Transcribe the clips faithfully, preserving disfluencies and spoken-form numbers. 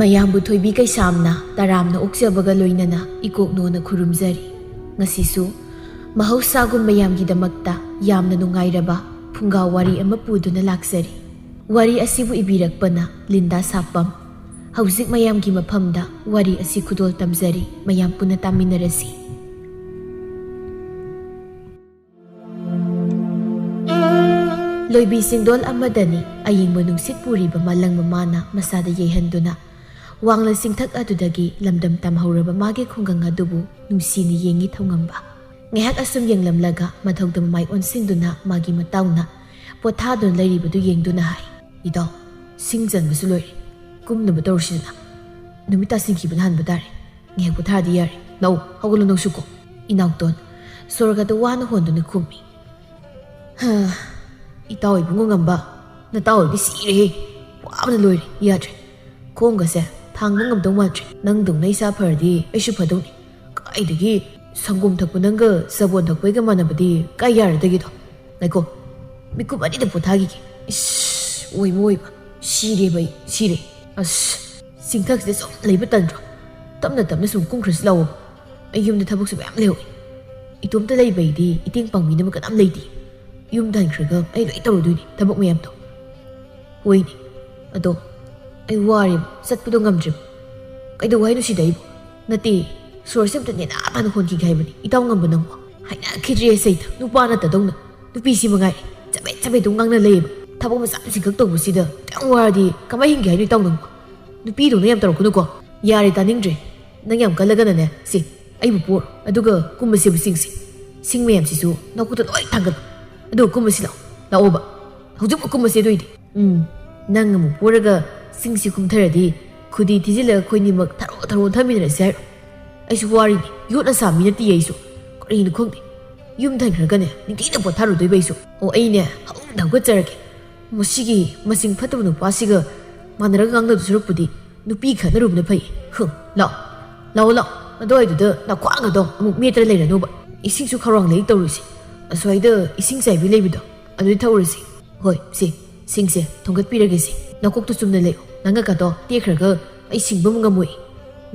ꯃꯌꯥꯝꯕꯨ ꯊꯣꯏꯕꯤ ꯀꯩꯁꯥꯝꯅ ꯇꯔꯥꯝꯅ ꯑꯣꯛꯆꯕꯒ ꯂꯣꯏꯅꯅ ꯏꯀꯣꯛꯅꯣꯅ ꯈꯨꯔꯨꯝꯖꯔꯤ꯫ ꯉꯁꯤꯁꯨ ꯃꯍꯧꯁꯥꯒꯨꯝ ꯃꯌꯥꯝꯒꯤꯗꯃꯛꯇ ꯌꯥꯝꯅ ꯅꯨꯡꯉꯥꯏꯔꯕ ꯐꯨꯡꯒꯥ ꯋꯥꯔꯤ ꯑꯃ ꯄꯨꯗꯨꯅ ꯂꯥꯛꯆꯔꯤ꯫ ꯋꯥꯔꯤ ꯑꯁꯤꯕꯨ ꯏꯕꯤꯔꯛꯄꯅ ꯂꯤꯟꯗꯥ ꯁꯥꯄꯝ꯫ ꯍꯧꯖꯤꯛ ꯃꯌꯥꯝꯒꯤ ꯃꯐꯝꯗ ꯋꯥꯔꯤ ꯑꯁꯤ ꯈꯨꯗꯣꯜ ꯇꯝꯖꯔꯤ, ꯃꯌꯥꯝ ꯄꯨꯟꯅ ꯇꯥꯃꯤꯟꯅꯔꯁꯤ꯫ ꯂꯣꯏꯕꯤ ꯆꯤꯡꯗꯣꯜ ꯑꯃꯗꯅꯤ ꯑꯌꯤꯡꯕ ꯅꯨꯡꯁꯤꯠ ꯄꯨꯔꯤꯕ ꯃꯥꯂꯪ ꯃꯃꯥꯅ ꯃꯁꯥꯗ ꯌꯩꯍꯟꯗꯨꯅ ꯋꯥꯡꯂ ꯆꯤꯡꯊꯛ ꯑꯗꯨꯗꯒꯤ ꯂꯝꯗꯝ ꯇꯝꯍꯧꯔꯕ ꯃꯥꯒꯤ ꯈꯨꯡꯒꯪ ꯑꯗꯨꯕꯨ ꯅꯨꯡꯁꯤꯅ ꯌꯦꯡꯉꯤ ꯊꯧꯉꯝꯕ꯫ ꯉꯥꯏꯍꯥꯛ ꯑꯁꯨꯝ ꯌꯦꯡꯂꯝꯂꯒ ꯃꯊꯧꯗ ꯃꯃꯥꯏ ꯑꯣꯟꯁꯤꯟꯗꯨꯅ ꯃꯥꯒꯤ ꯃꯇꯥꯎꯅ ꯄꯣꯊꯥꯗꯨꯅ ꯂꯩꯔꯤꯕꯗꯨ ꯌꯦꯡꯗꯨꯅ ꯍꯥꯏ, "ꯏꯇꯥꯎ, ꯁꯤꯡ ꯆꯟꯕꯁꯨ ꯂꯣꯏꯔꯦ, ꯀꯨꯝꯅꯕ ꯇꯧꯔꯁꯤꯗꯅ꯫ ꯅꯨꯃꯤꯠ ꯇꯥꯁꯤꯟꯈꯤꯕꯅ ꯍꯟꯕ ꯇꯥꯔꯦ꯫ ꯉꯥꯏꯍꯥꯛ ꯄꯣꯊꯥꯔꯗꯤ ꯌꯥꯔꯦ꯫ ꯂꯥꯛꯑꯣ, ꯍꯧꯒꯠꯂꯣ ꯅꯪꯁꯨꯀꯣ꯫" ꯏꯅꯥꯎꯇꯣꯟ ꯁꯣꯔꯒꯗ ꯋꯥꯅ ꯍꯣꯟꯗꯨꯅ ꯈꯨꯝꯃꯤ꯫ "ꯍꯥ, ꯏꯇꯥꯎ ꯏꯕꯨꯡꯉꯣ ꯉꯝꯕ, ꯅꯇꯥꯎ ꯑꯣꯏꯗꯤ ꯁꯤꯔꯦꯍꯦ꯫ ꯋꯥꯕꯅ ꯂꯣꯏꯔꯦ, ꯌꯥꯗ꯭ꯔꯦ꯫ ꯈꯣꯡꯒꯁꯦ ꯊꯥꯡꯕ ꯉꯝꯗꯧ ꯃꯥꯟꯗ꯭ꯔꯦ꯫ ꯅꯪꯗꯧꯅ ꯏꯁꯥ ꯐꯔꯗꯤ ꯑꯩꯁꯨ ꯐꯗꯧꯅꯤ꯫ ꯀꯥꯏꯗꯒꯤ ꯁꯪꯒꯣꯝ ꯊꯛꯄ ꯅꯪꯒ ꯆꯕꯣꯟ ꯊꯛꯄꯩꯒ ꯃꯥꯟꯅꯕꯗꯤ ꯀꯥꯏ ꯌꯥꯔꯗꯒꯦꯗꯣ? ꯉꯥꯏꯈꯣ, ꯃꯤꯀꯨꯞ ꯑꯅꯤꯗ ꯄꯣꯊꯥꯈꯤꯒꯦ꯫ ꯏꯁ, ꯑꯣꯏꯕ ꯑꯣꯏꯕ꯫ ꯁꯤꯔꯦꯕ ꯑꯩ, ꯁꯤꯔꯦ꯫ ꯑꯁ, ꯆꯤꯡꯊꯛꯁꯤꯗ ꯁꯨꯝ ꯂꯩꯕ ꯇꯟꯗ꯭ꯔꯣ? ꯇꯞꯅ ꯇꯞꯅ ꯁꯨꯝ ꯀꯨꯝꯈ꯭ꯔꯁꯤ ꯂꯥꯛꯑꯣ꯫ ꯑꯩ ꯌꯨꯝꯗ ꯊꯕꯛꯁꯨ ꯃꯌꯥꯝ ꯂꯩꯍꯧꯋꯤ꯫ ꯏꯇꯣꯝꯇ ꯂꯩꯕ ꯑꯩꯗꯤ ꯏꯇꯦꯡ ꯄꯥꯡꯕꯤꯅꯕ ꯀꯅꯥꯝ ꯂꯩꯇꯦ꯫ ꯌꯨꯝꯗ ꯍꯟꯈ꯭ꯔꯒ ꯑꯩ ꯂꯣꯏ ꯇꯧꯔꯨꯗꯣꯏꯅꯤ ꯊꯕꯛ ꯃꯌꯥꯝꯗꯣ꯫" "ꯍꯣꯏꯅꯦ, ꯑꯗꯣ ꯑꯩ ꯋꯥꯔꯦꯕ, ꯆꯠꯄꯗꯣ ꯉꯝꯗ꯭ꯔꯦꯕ꯫" "ꯀꯩꯗꯧ ꯍꯥꯏꯅꯣ ꯁꯤꯗ ꯑꯩꯕꯨ?" "ꯅꯠꯇꯦ, ꯁꯣꯔꯁꯦ ꯑꯝꯇ ꯅꯦꯅꯥ ꯇꯥꯅ ꯍꯣꯟꯈꯤꯒꯦ ꯍꯥꯏꯕꯅꯤ ꯏꯇꯥꯎ ꯉꯝꯕ ꯅꯪꯕꯨ꯫ ꯍꯥꯏꯅꯈꯤꯗ꯭ꯔꯦ ꯑꯁ ꯑꯩꯗ, ꯅꯨꯄꯥ ꯅꯠꯇꯗꯧꯅ꯫ ꯅꯨꯄꯤꯁꯤ ꯃꯉꯥꯏꯔꯦ, ꯆꯕꯦꯠ ꯆꯕꯦꯠ ꯑꯗꯨꯝ ꯉꯥꯡꯅ ꯂꯩꯌꯦꯕ꯫ ꯊꯕꯛ ꯃꯆꯥ ꯃꯁꯤꯈꯛ ꯇꯧꯕꯁꯤꯗ ꯌꯥꯝ ꯋꯥꯔꯗꯤ ꯀꯃꯥꯏ ꯍꯤꯡꯒꯦ ꯍꯥꯏꯅꯣ ꯏꯇꯥꯎ ꯅꯪꯕꯨ? ꯅꯨꯄꯤꯗꯧꯅ ꯌꯥꯝ ꯇꯧꯔꯛꯀꯅꯨꯀꯣ꯫ ꯌꯥꯔꯦ, ꯇꯥꯅꯤꯡꯗ꯭ꯔꯦ꯫ ꯅꯪ ꯌꯥꯝ ꯀꯜꯂꯒꯅꯅꯦ, ꯁꯤ ꯑꯩꯕꯨ ꯄꯣꯔꯣ, ꯑꯗꯨꯒ ꯀꯨꯝꯃꯁꯦꯕ ꯆꯤꯡꯁꯦ꯫ ꯁꯤꯡ ꯃꯌꯥꯝꯁꯤꯁꯨ ꯅꯀꯣꯛꯇ ꯂꯣꯏ ꯊꯥꯡꯒꯠꯂꯣ, ꯑꯗꯨꯒ ꯀꯨꯝꯃꯁꯤ ꯂꯥꯛꯑꯣ꯫ ꯂꯥꯛꯑꯣꯕ, ꯍꯧꯖꯤꯛꯃꯛ ꯀꯨꯝꯃꯁꯦ ꯑꯗꯨ ꯑꯣꯏꯗꯤ꯫ ꯎꯝ, ꯅꯪ ꯑꯃꯨꯛ ꯄꯣꯔꯒ ꯆꯤꯡꯁꯤ ꯀꯨꯝꯊꯔꯗꯤ ꯈꯨꯗꯤ ꯊꯤꯖꯤꯜꯂꯒ ꯑꯩꯈꯣꯏꯅꯤꯃꯛ ꯊꯔꯣ ꯊꯔꯣ ꯊꯝꯃꯤꯟꯅꯔꯁꯦ ꯍꯥꯏꯔꯣ? ꯑꯩꯁꯨ ꯋꯥꯔꯤꯅꯤ, ꯌꯣꯠꯅ ꯁꯥ ꯃꯤ ꯅꯠꯇꯤꯌꯦ ꯑꯩꯁꯨ꯫ ꯀꯔꯤꯅꯣ ꯈꯪꯗꯦ, ꯌꯨꯝꯗ ꯍꯟꯈ꯭ꯔꯒꯅꯦ ꯅꯤꯡꯊꯤꯅ ꯄꯣꯊꯥꯔꯨꯗꯣꯏꯕ ꯑꯩꯁꯨ꯫ ꯑꯣ, ꯑꯩꯅꯦ ꯍꯧꯅ ꯍꯧꯒꯠꯆꯔꯒꯦ꯫ ꯃꯁꯤꯒꯤ ꯃꯆꯤꯡ ꯐꯠꯇꯕ ꯅꯨꯄꯥꯁꯤꯒ ꯃꯥꯟꯅꯔꯒ ꯉꯥꯡꯅꯗꯧ ꯁꯔꯨꯛꯄꯨꯗꯤ ꯅꯨꯄꯤ ꯈꯠꯅꯔꯨꯕꯅ ꯐꯩ꯫ ꯍꯨꯝ, ꯂꯥꯛꯑꯣ, ꯂꯥꯛꯑꯣ, ꯂꯥꯛꯑꯣ, ꯑꯗꯨꯋꯥꯏꯗꯨꯗ ꯅꯈ꯭ꯋꯥꯡꯒꯗꯣ ꯑꯃꯨꯛ ꯃꯦꯠꯇꯅ ꯂꯩꯔꯅꯨꯕ꯫ ꯏꯁꯤꯡꯁꯨ ꯈꯧꯔꯥꯡ ꯂꯩ ꯇꯧꯔꯤꯁꯦ꯫ ꯑꯁ꯭ꯋꯥꯏꯗ ꯏꯁꯤꯡ ꯆꯥꯏꯕꯤ ꯂꯩꯕꯗꯣ, ꯑꯗꯨꯗꯤ ꯊꯛꯎꯔꯁꯤ꯫ ꯍꯣꯏ, ꯁꯦ, ꯁꯤꯡꯁꯦ ꯊꯣꯡꯒꯠꯄꯤꯔꯒꯦꯁꯦ꯫ ꯅꯀꯣꯛꯇꯣ ꯆꯨꯝꯅ ꯂꯩꯌꯨ꯫ ꯅꯉꯛꯀꯗꯣ ꯇꯦꯛꯈ꯭ꯔꯒ ꯑꯩ ꯁꯤꯡꯕ ꯑꯃ ꯉꯝꯃꯣꯏ꯫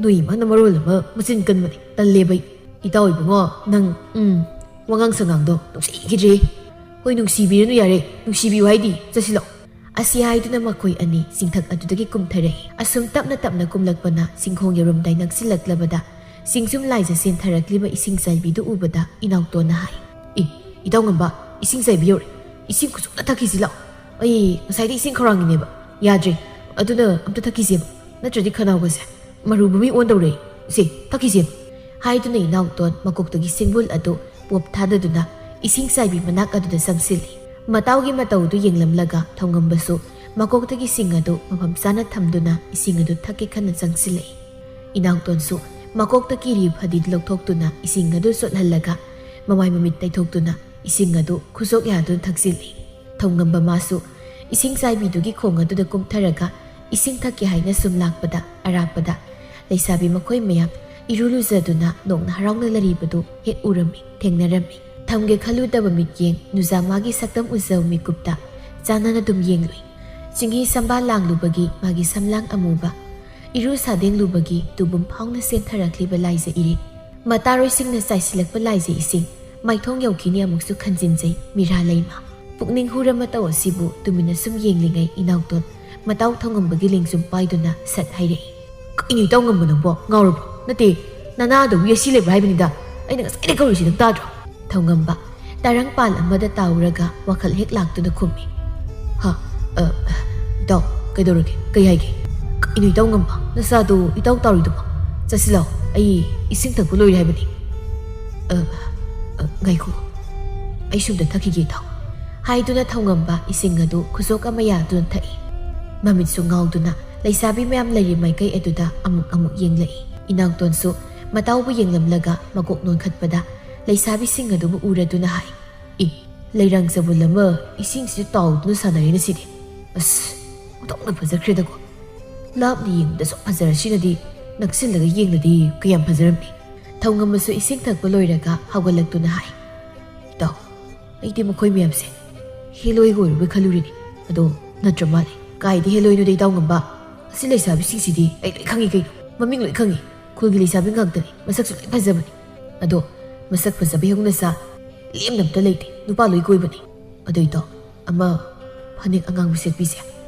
ꯅꯣꯏ ꯏꯃꯥꯅ ꯃꯔꯣꯜ ꯑꯃ ꯃꯆꯤꯟ ꯀꯟꯕꯅꯦ꯫ ꯇꯜꯂꯦꯕ ꯑꯩ꯫ ꯏꯇꯥꯎ ꯏꯕꯨꯡꯉꯣ, ꯅꯪ, ꯎꯝ, ꯋꯥꯉꯥꯡ ꯁꯉꯥꯡꯗꯣ ꯅꯨꯡꯁꯤꯈꯤꯗ꯭ꯔꯦ꯫ ꯍꯣꯏ, ꯅꯨꯡꯁꯤꯕꯤꯔꯅꯨ ꯌꯥꯔꯦ꯫ ꯅꯨꯡꯁꯤꯕꯤꯌꯨ ꯍꯥꯏꯗꯤ꯫ ꯆꯠꯁꯤꯜꯂꯣ꯫ ꯑꯁꯤ ꯍꯥꯏꯗꯨꯅ ꯃꯈꯣꯏ ꯑꯅꯤ ꯆꯤꯡꯊꯛ ꯑꯗꯨꯗꯒꯤ ꯀꯨꯝꯊꯔꯛꯏ꯫ ꯑꯁꯨꯝ ꯇꯞꯅ ꯇꯞꯅ ꯀꯨꯝꯂꯛꯄꯅ ꯆꯤꯡꯈꯣꯡ ꯌꯧꯔꯝꯗꯥꯏ ꯅꯛꯁꯤꯜꯂꯛꯂꯕꯗ ꯆꯤꯡꯖꯨꯝ ꯂꯥꯏꯖ ꯆꯦꯟꯊꯔꯛꯂꯤꯕ ꯏꯁꯤꯡ ꯆꯥꯏꯕꯤꯗꯨ ꯎꯕꯗ ꯏꯅꯥꯎꯇꯣꯟꯅ ꯍꯥꯏ, "ꯏ, ꯏꯇꯥꯎ ꯉꯝꯕ, ꯏꯁꯤꯡ ꯆꯥꯏꯕꯤ ꯌꯧꯔꯦ꯫ ꯏꯁꯤꯡ ꯈꯨꯆꯨꯞꯅ ꯊꯛꯈꯤꯁꯤ ꯂꯥꯛꯑꯣ꯫ ꯑꯩ ꯉꯁꯥꯏꯗꯤ ꯏꯁꯤꯡ ꯈꯧꯔꯥꯡꯉꯤꯅꯦꯕ꯫ ꯌꯥꯗ꯭ꯔꯦ꯫ ꯑꯗꯨꯅ ꯑꯝꯇ ꯊꯛꯈꯤꯁꯦꯕ꯫ ꯅꯠꯇ꯭ꯔꯗꯤ ꯈꯅꯥꯎꯒꯁꯦ ꯃꯔꯨ ꯃꯃꯤ ꯑꯣꯟꯗꯧꯔꯦ꯫ ꯁꯦ, ꯊꯛꯈꯤꯁꯦꯕ"꯫ ꯍꯥꯏꯗꯨꯅ ꯏꯅꯥꯎꯇꯣꯟ ꯃꯀꯣꯛꯇꯒꯤ ꯁꯤꯡꯕꯨꯜ ꯑꯗꯨ ꯄꯣꯞ ꯊꯥꯗꯗꯨꯅ ꯏꯁꯤꯡ ꯆꯥꯏꯕꯤ ꯃꯅꯥꯛ ꯑꯗꯨꯗ ꯆꯪꯁꯤꯜꯂꯤ꯫ ꯃꯇꯥꯎꯒꯤ ꯃꯇꯧꯗꯨ ꯌꯦꯡꯂꯝꯂꯒ ꯊꯧꯉꯝꯕꯁꯨ ꯃꯀꯣꯛꯇꯒꯤ ꯁꯤꯡ ꯑꯗꯨ ꯃꯐꯝ ꯆꯥꯅ ꯊꯝꯗꯨꯅ ꯏꯁꯤꯡ ꯑꯗꯨ ꯊꯛꯀꯦ ꯈꯟꯅ ꯆꯪꯁꯤꯜꯂꯛꯏ꯫ ꯏꯅꯥꯎꯇꯣꯟꯁꯨ ꯃꯀꯣꯛꯇ ꯀꯤꯔꯤ ꯐꯗꯤ ꯂꯧꯊꯣꯛꯇꯨꯅ ꯏꯁꯤꯡ ꯑꯗꯨ ꯆꯣꯠꯍꯜꯂꯒ ꯃꯃꯥꯏ ꯃꯃꯤꯠ ꯇꯩꯊꯣꯛꯇꯨꯅ ꯏꯁꯤꯡ ꯑꯗꯨ ꯈꯨꯖꯣꯛ ꯌꯥꯗꯨꯅ ꯊꯛꯆꯤꯜꯂꯤ꯫ ꯊꯧꯉꯝꯕ ꯃꯥꯁꯨ ꯏꯁꯤꯡ ꯆꯥꯏꯕꯤꯗꯨꯒꯤ ꯈꯣꯡ ꯑꯗꯨꯗ ꯀꯨꯝꯊꯔꯒ ꯏꯁꯤꯡ ꯊꯛꯀꯦ ꯍꯥꯏꯅ ꯁꯨꯝ ꯂꯥꯛꯄꯗ ꯑꯔꯥꯞꯄꯗ ꯂꯩꯁꯥꯕꯤ ꯃꯈꯣꯏ ꯃꯌꯥꯝ ꯏꯔꯨ ꯂꯨꯖꯗꯨꯅ ꯅꯣꯛꯅ ꯍꯔꯥꯎꯅ ꯂꯩꯔꯤꯕꯗꯨ ꯍꯦꯛ ꯎꯔꯝꯃꯤ, ꯊꯦꯡꯅꯔꯝꯃꯤ꯫ ꯊꯝꯒꯦ ꯈꯜꯂꯨꯗꯕ ꯃꯤꯠꯌꯦꯡ ꯅꯨꯖꯥ ꯃꯥꯒꯤ ꯁꯛꯇꯝ ꯎꯖꯕ ꯃꯤꯀꯨꯞꯇ ꯆꯥꯟꯅꯅ ꯑꯗꯨꯝ ꯌꯦꯡꯂꯨꯏ꯫ ꯆꯤꯡꯍꯤ ꯁꯝꯕꯥꯜ ꯂꯥꯡꯂꯨꯕꯒꯤ ꯃꯥꯒꯤ ꯁꯝꯂꯥꯡ ꯑꯃꯨꯕ, ꯏꯔꯨ ꯁꯥꯗꯦꯡꯂꯨꯕꯒꯤ ꯇꯨꯕꯨꯝ ꯐꯥꯎꯅ ꯆꯦꯟꯊꯔꯛꯂꯤꯕ ꯂꯥꯏꯖ ꯏꯔꯦ꯫ ꯃꯇꯥꯔꯣꯏꯁꯤꯡꯅ ꯆꯥꯏꯁꯤꯜꯂꯛꯄ ꯂꯥꯏꯖ ꯏꯁꯤꯡ ꯃꯥꯏꯊꯣꯡ ꯌꯧꯈꯤꯅꯤ ꯑꯃꯨꯛꯁꯨ ꯈꯟꯖꯤꯟꯖꯩ ꯃꯤꯔꯥ ꯂꯩꯃ꯫ ꯄꯨꯛꯅꯤꯡ ꯍꯨꯔ ꯃꯇꯧ ꯑꯁꯤꯕꯨ ꯇꯨꯃꯤꯟꯅ ꯁꯨꯝ ꯌꯦꯡꯂꯤꯉꯩ ꯏꯅꯥꯎꯇꯣꯟ ꯃꯇꯥꯎ ꯊꯧꯉꯝꯕꯒꯤ ꯂꯦꯡꯖꯨꯝ ꯄꯥꯏꯗꯨꯅ ꯁꯠ ꯍꯥꯏꯔꯛꯏ꯫ "ꯀꯩꯅꯣ ꯏꯇꯥꯎ ꯉꯝꯕ ꯅꯪꯕꯣ? ꯉꯥꯎꯔꯕꯣ? ꯅꯠꯇꯦ, ꯅꯅꯥꯗꯨꯕꯨ ꯌꯦꯠꯁꯤ ꯂꯩꯕ꯭ꯔꯥ ꯍꯥꯏꯕꯅꯤꯗ꯫ ꯑꯩꯅ ꯉꯁꯥꯏꯗꯩ ꯀꯧꯔꯤꯁꯤ ꯅꯪ ꯇꯥꯗ꯭ꯔꯣ?" ꯊꯧꯉꯝꯕ ꯇꯔꯪꯄꯥꯜ ꯑꯃꯗ ꯇꯥꯎꯔꯒ ꯋꯥꯈꯜ ꯍꯦꯛ ꯂꯥꯛꯇꯨꯅ ꯈꯨꯝꯃꯤ꯫ "ꯍꯥ? ꯑ, ꯏꯇꯥꯎ, ꯀꯩꯗꯧꯔꯒꯦ? ꯀꯩ ꯍꯥꯏꯒꯦ?" "ꯀꯩꯅꯣ ꯏꯇꯥꯎ ꯉꯝꯕ? ꯅꯁꯥꯗꯣ ꯏꯇꯥꯎ ꯇꯥꯎꯔꯤꯗꯨꯕꯣ? ꯆꯠꯁꯤꯜꯂꯣ, ꯑꯩ ꯏꯁꯤꯡ ꯊꯛꯄ ꯂꯣꯏꯔꯦ ꯍꯥꯏꯕꯅꯤ꯫" "ꯑ, ꯑ, ꯉꯥꯏꯈꯣ, ꯑꯩ ꯁꯨꯝꯗ ꯊꯛꯈꯤꯒꯦ ꯏꯇꯥꯎ꯫" ꯍꯥꯏꯗꯨꯅ ꯊꯧꯉꯝꯕ ꯏꯁꯤꯡ ꯑꯗꯨ ꯈꯨꯖꯣꯛ ꯑꯃ ꯌꯥꯗꯨꯅ ꯊꯛꯏ꯫ ꯃꯃꯤꯠꯁꯨ ꯉꯥꯎꯗꯨꯅ ꯂꯩꯁꯥꯕꯤ ꯃꯌꯥꯝ ꯂꯩꯔꯤ ꯃꯥꯏꯀꯩ ꯑꯗꯨꯗ ꯑꯃꯨꯛ ꯑꯃꯨꯛ ꯌꯦꯡꯂꯛꯏ꯫ ꯏꯅꯥꯎꯇꯣꯟꯁꯨ ꯃꯇꯥꯎꯕꯨ ꯌꯦꯡꯂꯝꯂꯒ ꯃꯀꯣꯛ ꯅꯣꯟꯈꯠꯄꯗ ꯂꯩꯁꯥꯕꯤꯁꯤꯡ ꯑꯗꯨꯕꯨ ꯎꯔꯗꯨꯅ ꯍꯥꯏ, "ꯏ, ꯂꯩꯔꯥꯡ ꯆꯕꯨꯜ ꯑꯃ ꯏꯁꯤꯡꯁꯤꯗ ꯇꯥꯎꯗꯨꯅ ꯁꯥꯟꯅꯔꯦꯅ ꯁꯤꯗꯤ꯫ ꯑꯁ, ꯑꯣꯟꯊꯣꯛꯅ ꯐꯖꯈ꯭ꯔꯦꯗꯀꯣ꯫ ꯂꯥꯞꯅ ꯌꯦꯡꯕꯗꯁꯨ ꯐꯖꯔꯁꯤꯅꯗꯤ ꯅꯛꯁꯤꯜꯂꯒ ꯌꯦꯡꯂꯗꯤ ꯀꯌꯥꯝ ꯐꯖꯔꯝꯅꯤ꯫" ꯊꯧꯉꯝꯕꯁꯨ ꯏꯁꯤꯡ ꯊꯛꯄ ꯂꯣꯏꯔꯒ ꯍꯧꯒꯠꯂꯛꯇꯨꯅ ꯍꯥꯏ, "ꯏꯇꯥꯎ, ꯑꯩꯗꯤ ꯃꯈꯣꯏ ꯃꯌꯥꯝꯁꯦ ꯍꯦꯂꯣꯏꯒ ꯑꯣꯏꯔꯕꯣꯏ ꯈꯜꯂꯨꯔꯤꯅꯤ꯫ ꯑꯗꯣ ꯅꯠꯇ꯭ꯔ ꯃꯥꯜꯂꯦ꯫ ꯀꯥꯏꯗ ꯍꯦꯂꯣꯏꯅꯣꯗ ꯏꯇꯥꯎ ꯉꯝꯕ? ꯁꯤ ꯂꯩꯁꯥꯕꯤꯁꯤꯡꯁꯤꯗꯤ ꯑꯩ ꯂꯣꯏ ꯈꯪꯉꯤ ꯀꯩꯅꯣ꯫ ꯃꯃꯤꯡ ꯂꯣꯏ ꯈꯪꯉꯤ꯫ ꯈꯨꯜꯒꯤ ꯂꯩꯁꯥꯕꯤ ꯉꯥꯛꯇꯅꯤ꯫ ꯃꯁꯛꯁꯨ ꯂꯣꯏ ꯐꯖꯕꯅꯤ꯫ ꯑꯗꯣ ꯃꯁꯛ ꯐꯖꯕꯒꯤ ꯍꯧꯅꯁꯥ ꯂꯦꯝꯅ ꯑꯝꯇ ꯂꯩꯇꯦ꯫ ꯅꯨꯄꯥ ꯂꯣꯏ ꯀꯣꯏꯕꯅꯤ꯫ ꯑꯗꯨ ꯏꯇꯥꯎ, ꯑꯃ ꯐꯅꯦꯛ ꯑꯉꯥꯡꯕ ꯁꯦꯠꯄꯤꯁꯦ,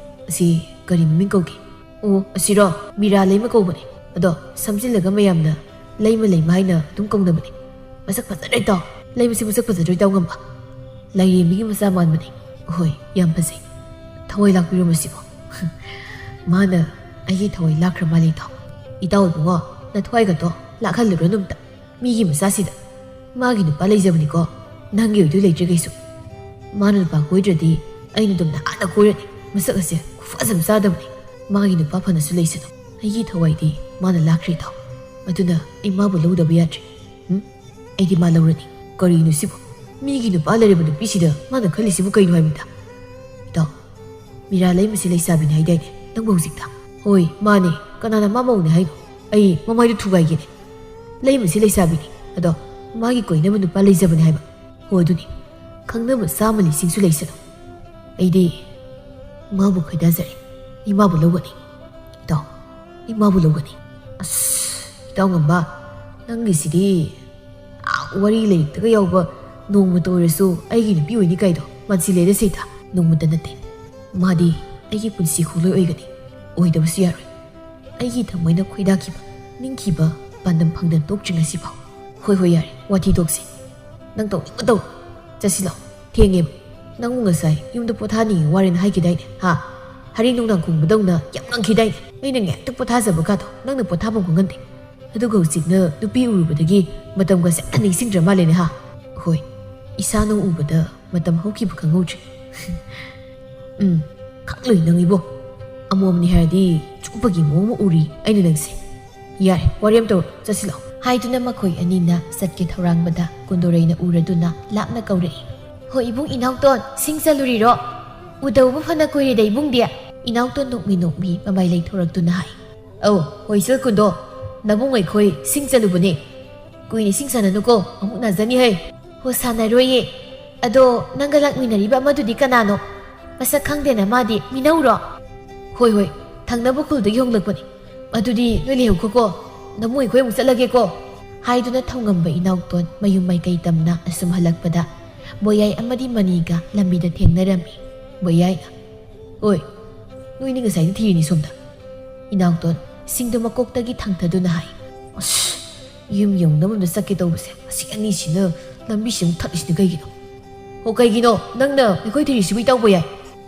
ꯑꯁꯤ ꯀꯔꯤ ꯃꯃꯤꯡ ꯀꯧꯒꯦ? ꯑꯣ, ꯑꯁꯤꯔꯣ? ꯃꯤꯔꯥ ꯂꯩꯃ ꯀꯧꯕꯅꯦ꯫ ꯑꯗꯣ ꯁꯝꯖꯤꯜꯂꯒ ꯃꯌꯥꯝꯅ ꯂꯩꯃ ꯂꯩꯃ ꯍꯥꯏꯅ ꯑꯗꯨꯝ ꯀꯧꯅꯕꯅꯦ꯫ ꯃꯁꯛ ꯐꯖꯗ꯭ꯔꯣ ꯏꯇꯥꯎ? ꯂꯩꯃꯁꯤ ꯃꯁꯛ ꯐꯖꯗ꯭ꯔꯣ ꯏꯇꯥꯎ ꯉꯝꯕ? ꯂꯥꯏꯔꯦꯝꯕꯤꯒꯤ ꯃꯆꯥ ꯃꯥꯟꯕꯅꯦ꯫ ꯍꯣꯏ, ꯌꯥꯝ ꯐꯖꯩ꯫ ꯊꯋꯥꯏ ꯂꯥꯛꯄꯤꯔꯣ ꯃꯁꯤꯕꯣ꯫ ꯃꯥꯅ ꯑꯩꯒꯤ ꯊꯋꯥꯏ ꯂꯥꯛꯈ꯭ꯔ ꯃꯥꯜꯂꯦ ꯏꯇꯥꯎ꯫ ꯏꯇꯥꯎ ꯏꯕꯨꯡꯉꯣ, ꯅꯊꯋꯥꯏꯒꯗꯣ ꯂꯥꯛꯍꯜꯂꯨꯔꯅꯨ ꯑꯝꯇ꯫ ꯃꯤꯒꯤ ꯃꯆꯥꯁꯤꯗ꯫ ꯃꯥꯒꯤ ꯅꯨꯄꯥ ꯂꯩꯖꯕꯅꯤꯀꯣ꯫ ꯅꯪꯒꯤ ꯑꯣꯏꯗꯣꯏ ꯂꯩꯇ꯭ꯔꯦ ꯀꯩꯁꯨ꯫ ꯃꯥꯅ ꯅꯨꯄꯥ ꯀꯣꯏꯗ꯭ꯔꯗꯤ ꯑꯩꯅ ꯑꯗꯨꯝ ꯅꯍꯥꯟꯅ ꯀꯣꯏꯔꯅꯤ꯫ ꯃꯁꯛ ꯑꯁꯦ ꯈꯨꯐꯖ ꯑꯃ ꯆꯥꯗꯕꯅꯤ꯫ ꯃꯥꯒꯤ ꯅꯨꯄꯥ ꯐꯅꯁꯨ ꯂꯩꯁꯅꯨ꯫ ꯑꯩꯒꯤ ꯊꯋꯥꯏꯗꯤ ꯃꯥꯅ ꯂꯥꯛꯈ꯭ꯔꯦ ꯏꯇꯥꯎ꯫ ꯑꯗꯨꯅ ꯑꯩ ꯃꯥꯕꯨ ꯂꯧꯗꯕ ꯌꯥꯗ꯭ꯔꯦ꯫ ꯎꯝ? ꯑꯩꯗꯤ ꯃꯥ ꯂꯧꯔꯅꯤ꯫ ꯀꯔꯤꯅꯣ ꯁꯤꯕꯨ? ꯃꯤꯒꯤ ꯅꯨꯄꯥ ꯂꯩꯔꯕ ꯅꯨꯄꯤꯁꯤꯗ ꯃꯥꯅ ꯈꯜꯂꯤꯁꯤꯕꯨ ꯀꯩꯅꯣ ꯍꯥꯏꯕꯅꯤꯗ? ꯏꯇꯥꯎ, ꯃꯤꯔꯥ ꯂꯩꯃꯁꯤ ꯂꯩꯁꯥꯕꯤꯅꯤ ꯍꯥꯏꯗꯥꯏꯅꯦ ꯅꯪꯕꯨ ꯍꯧꯖꯤꯛꯇ? ꯍꯣꯏ, ꯃꯥꯅꯦ꯫ ꯀꯅꯥꯅ ꯃꯥ ꯃꯧꯅꯦ ꯍꯥꯏꯅꯣ? ꯑꯩ ꯃꯃꯥꯏꯗꯨ ꯊꯨꯒꯥꯏꯒꯦꯅꯦ꯫ ꯂꯩꯃꯁꯤ ꯂꯩꯁꯥꯕꯤꯅꯤ꯫ ꯑꯗꯣ ꯃꯥꯒꯤ ꯀꯣꯏꯅꯕ ꯅꯨꯄꯥ ꯂꯩꯖꯕꯅꯦ ꯍꯥꯏꯕ꯫ ꯍꯣ, ꯑꯗꯨꯅꯤ꯫ ꯈꯪꯅꯕ ꯆꯥꯝꯃ ꯂꯤꯁꯤꯡꯁꯨ ꯂꯩꯁꯅꯨ꯫ ꯑꯩꯗꯤ ꯃꯥꯕꯨ ꯈꯣꯏꯗꯥꯖꯔꯦ꯫ ꯑꯩ ꯃꯥꯕꯨ ꯂꯧꯒꯅꯤ꯫ ꯏꯇꯥꯎ, ꯑꯩ ꯃꯥꯕꯨ ꯂꯧꯒꯅꯤ꯫ ꯑꯁ, ꯏꯇꯥꯎ ꯉꯝꯕ, ꯅꯪꯒꯤꯁꯤꯗꯤ ꯑꯥ, ꯋꯥꯔꯤ ꯂꯥꯏꯔꯤꯛꯇꯒ ꯌꯥꯎꯕ ꯅꯣꯡꯃꯇ ꯑꯣꯏꯔꯁꯨ ꯑꯩꯒꯤ ꯅꯨꯄꯤ ꯑꯣꯏꯅꯤ ꯀꯥꯏꯗꯣ ꯃꯥꯟꯁꯤꯜꯂꯦꯗ ꯁꯤꯗ꯫ ꯅꯣꯡꯃꯇ ꯅꯠꯇꯦ꯫ ꯃꯥꯗꯤ ꯑꯩꯒꯤ ꯄꯨꯟꯁꯤ ꯈꯣꯡꯂꯣꯏ ꯑꯣꯏꯒꯅꯤ꯫ ꯑꯣꯏꯗꯕꯁꯨ ꯌꯥꯔꯣꯏ꯫ ꯑꯩꯒꯤ ꯊꯃꯣꯏꯅ ꯈꯣꯏꯗꯥꯈꯤꯕ, ꯅꯤꯡꯈꯤꯕ ꯄꯥꯟꯗꯝ ꯐꯪꯗꯅ ꯇꯣꯛꯇ꯭ꯔꯤꯉꯩꯁꯤꯐꯥꯎ꯫ ꯍꯣꯏ, ꯍꯣꯏ, ꯌꯥꯔꯦ, ꯋꯥꯊꯤ ꯇꯣꯛꯁꯤ꯫ ꯅꯪ ꯇꯧꯅꯤꯡꯕ ꯇꯧꯔꯣ꯫ ꯆꯠꯁꯤꯜꯂꯣ꯫ ꯊꯦꯡꯉꯦꯕ꯫ ꯅꯪꯕꯨ ꯉꯁꯥꯏ ꯌꯨꯝꯗ ꯄꯣꯊꯥꯅꯤꯡꯉꯤ ꯋꯥꯔꯦꯅ ꯍꯥꯏꯈꯤꯗꯥꯏꯅꯦ? ꯍꯥ? ꯍꯔꯤ ꯅꯨꯡꯗꯥꯡ ꯈꯣꯡꯕꯗꯧꯅ ꯌꯥꯝ ꯉꯪꯈꯤꯗꯥꯏꯅꯦ? ꯑꯩꯅ ꯉꯥꯏꯍꯥꯛꯇ ꯄꯣꯊꯥꯖꯕ ꯀꯥꯗꯣ ꯅꯪꯅ ꯄꯣꯊꯥꯐꯝ ꯈꯪꯍꯟꯗꯦ꯫ ꯑꯗꯨꯒ ꯍꯧꯖꯤꯛꯅ ꯅꯨꯄꯤ ꯎꯔꯨꯕꯗꯒꯤ ꯃꯇꯝꯒꯁꯦ ꯑꯝꯇ ꯅꯤꯡꯁꯤꯡꯗ꯭ꯔ ꯃꯥꯜꯂꯦꯅꯦ, ꯍꯥ? ꯍꯣꯏ, ꯏꯁꯥꯅ ꯎꯕꯗ ꯃꯇꯝ ꯍꯧꯈꯤꯕ ꯈꯪꯍꯧꯗ꯭ꯔꯦ꯫ ꯎꯝ, ꯈꯪꯂꯣꯏ ꯅꯪ ꯏꯕꯣ꯫ ꯑꯃꯣꯝꯅꯤ ꯍꯥꯏꯔꯗꯤ ꯆꯨꯞꯄꯒꯤ ꯃꯑꯣꯡ ꯑꯃ ꯎꯔꯤ ꯑꯩꯅ ꯅꯪꯁꯦ꯫ ꯌꯥꯔꯦ, ꯋꯥꯔꯤ ꯑꯃ ꯇꯧꯔꯣ, ꯆꯠꯁꯤꯜꯂꯣ꯫ ꯍꯥꯏꯗꯨꯅ ꯃꯈꯣꯏ ꯑꯅꯤꯅ ꯆꯠꯀꯦ ꯊꯧꯔꯥꯡꯕꯗ ꯀꯨꯟꯗꯣꯔꯩꯅ ꯎꯔꯗꯨꯅ ꯂꯥꯞꯅ ꯀꯧꯔꯛꯏ꯫ ꯍꯣꯏ ꯏꯕꯨꯡ, ꯏꯅꯥꯎꯇꯣꯟ, ꯁꯤꯡ ꯆꯜꯂꯨꯔꯤꯔꯣ? ꯎꯗꯕꯕꯨ ꯐꯅ ꯀꯨꯏꯔꯦꯗ ꯏꯕꯨꯡꯗꯤ꯫ ꯏꯅꯥꯎꯇꯣꯟ ꯅꯣꯛꯃꯤ ꯅꯣꯛꯃꯤ ꯃꯃꯥꯏ ꯂꯩꯊꯣꯔꯛꯇꯨꯅ ꯍꯥꯏ꯫ ꯑꯧ, ꯍꯣꯏ ꯏꯆꯜ ꯀꯨꯟꯗꯣ, ꯅꯕꯨꯡ ꯑꯩꯈꯣꯏ ꯁꯤꯡ ꯆꯜꯂꯨꯕꯅꯦ꯫ ꯀꯨꯏꯅ ꯏꯁꯤꯡ ꯁꯥꯟꯅꯅꯨꯀꯣ, ꯑꯃꯨꯛ ꯅꯥꯖꯅꯤ ꯍꯩ꯫ ꯍꯣ, ꯁꯥꯟꯅꯔꯣꯏꯌꯦ꯫ ꯑꯗꯣ ꯅꯪꯒ ꯂꯥꯛꯃꯤꯟꯅꯔꯤꯕ ꯑꯃꯗꯨꯗꯤ ꯀꯅꯥꯅꯣ? ꯃꯁꯛ ꯈꯪꯗꯦꯅ, ꯃꯥꯗꯤ ꯃꯤꯅꯧꯔꯣ? ꯍꯣꯏ, ꯍꯣꯏ, ꯊꯪꯅꯕ ꯈꯨꯜꯗꯒꯤ ꯍꯣꯡꯂꯛꯄꯅꯤ꯫ ꯑꯗꯨꯗꯤ ꯅꯣꯏ ꯂꯩꯍꯧꯈꯣꯀꯣ, ꯅꯃꯨ ꯑꯩꯈꯣꯏ ꯑꯃꯨꯛ ꯆꯠꯂꯒꯦꯀꯣ," ꯍꯥꯏꯗꯨꯅ ꯊꯧꯉꯝꯕ ꯏꯅꯥꯎꯇꯣꯟ ꯃꯌꯨꯝ ꯃꯥꯏꯀꯩ ꯇꯝꯅ ꯑꯁꯨꯝ ꯍꯜꯂꯛꯄꯗ, ꯕꯣꯌꯥꯏ ꯑꯃꯗꯤ ꯃꯅꯤꯒ ꯂꯝꯕꯤꯗ ꯊꯦꯡꯅꯔꯝꯃꯤ꯫ ꯕꯣꯌꯥꯏꯅ, "ꯑꯣꯏ, ꯅꯣꯏꯅꯤ ꯉꯁꯥꯏꯗꯤ ꯊꯤꯔꯤꯅꯤ ꯁꯣꯝꯗ?" ꯏꯅꯥꯎꯇꯣꯟ ꯁꯤꯡꯗꯣ ꯃꯀꯣꯛꯇꯒꯤ ꯊꯥꯡꯊꯗꯨꯅ ꯍꯥꯏ꯫ "ꯑꯁ, ꯌꯨꯝ ꯌꯧꯅꯕ ꯑꯝꯇ ꯆꯠꯀꯦ ꯇꯧꯕꯁꯦ, ꯑꯁꯤ ꯑꯅꯤꯁꯤꯅ ꯂꯝꯕꯤꯁꯤꯃꯨꯛ ꯊꯠꯂꯤꯁꯤꯅ ꯀꯩꯒꯤꯅꯣ?" "ꯑꯣ, ꯀꯩꯒꯤꯅꯣ ꯅꯪꯅ ꯑꯩꯈꯣꯏ ꯊꯤꯔꯤꯁꯤꯕꯨ, ꯏꯇꯥꯎ ꯕꯣꯌꯥꯏ?"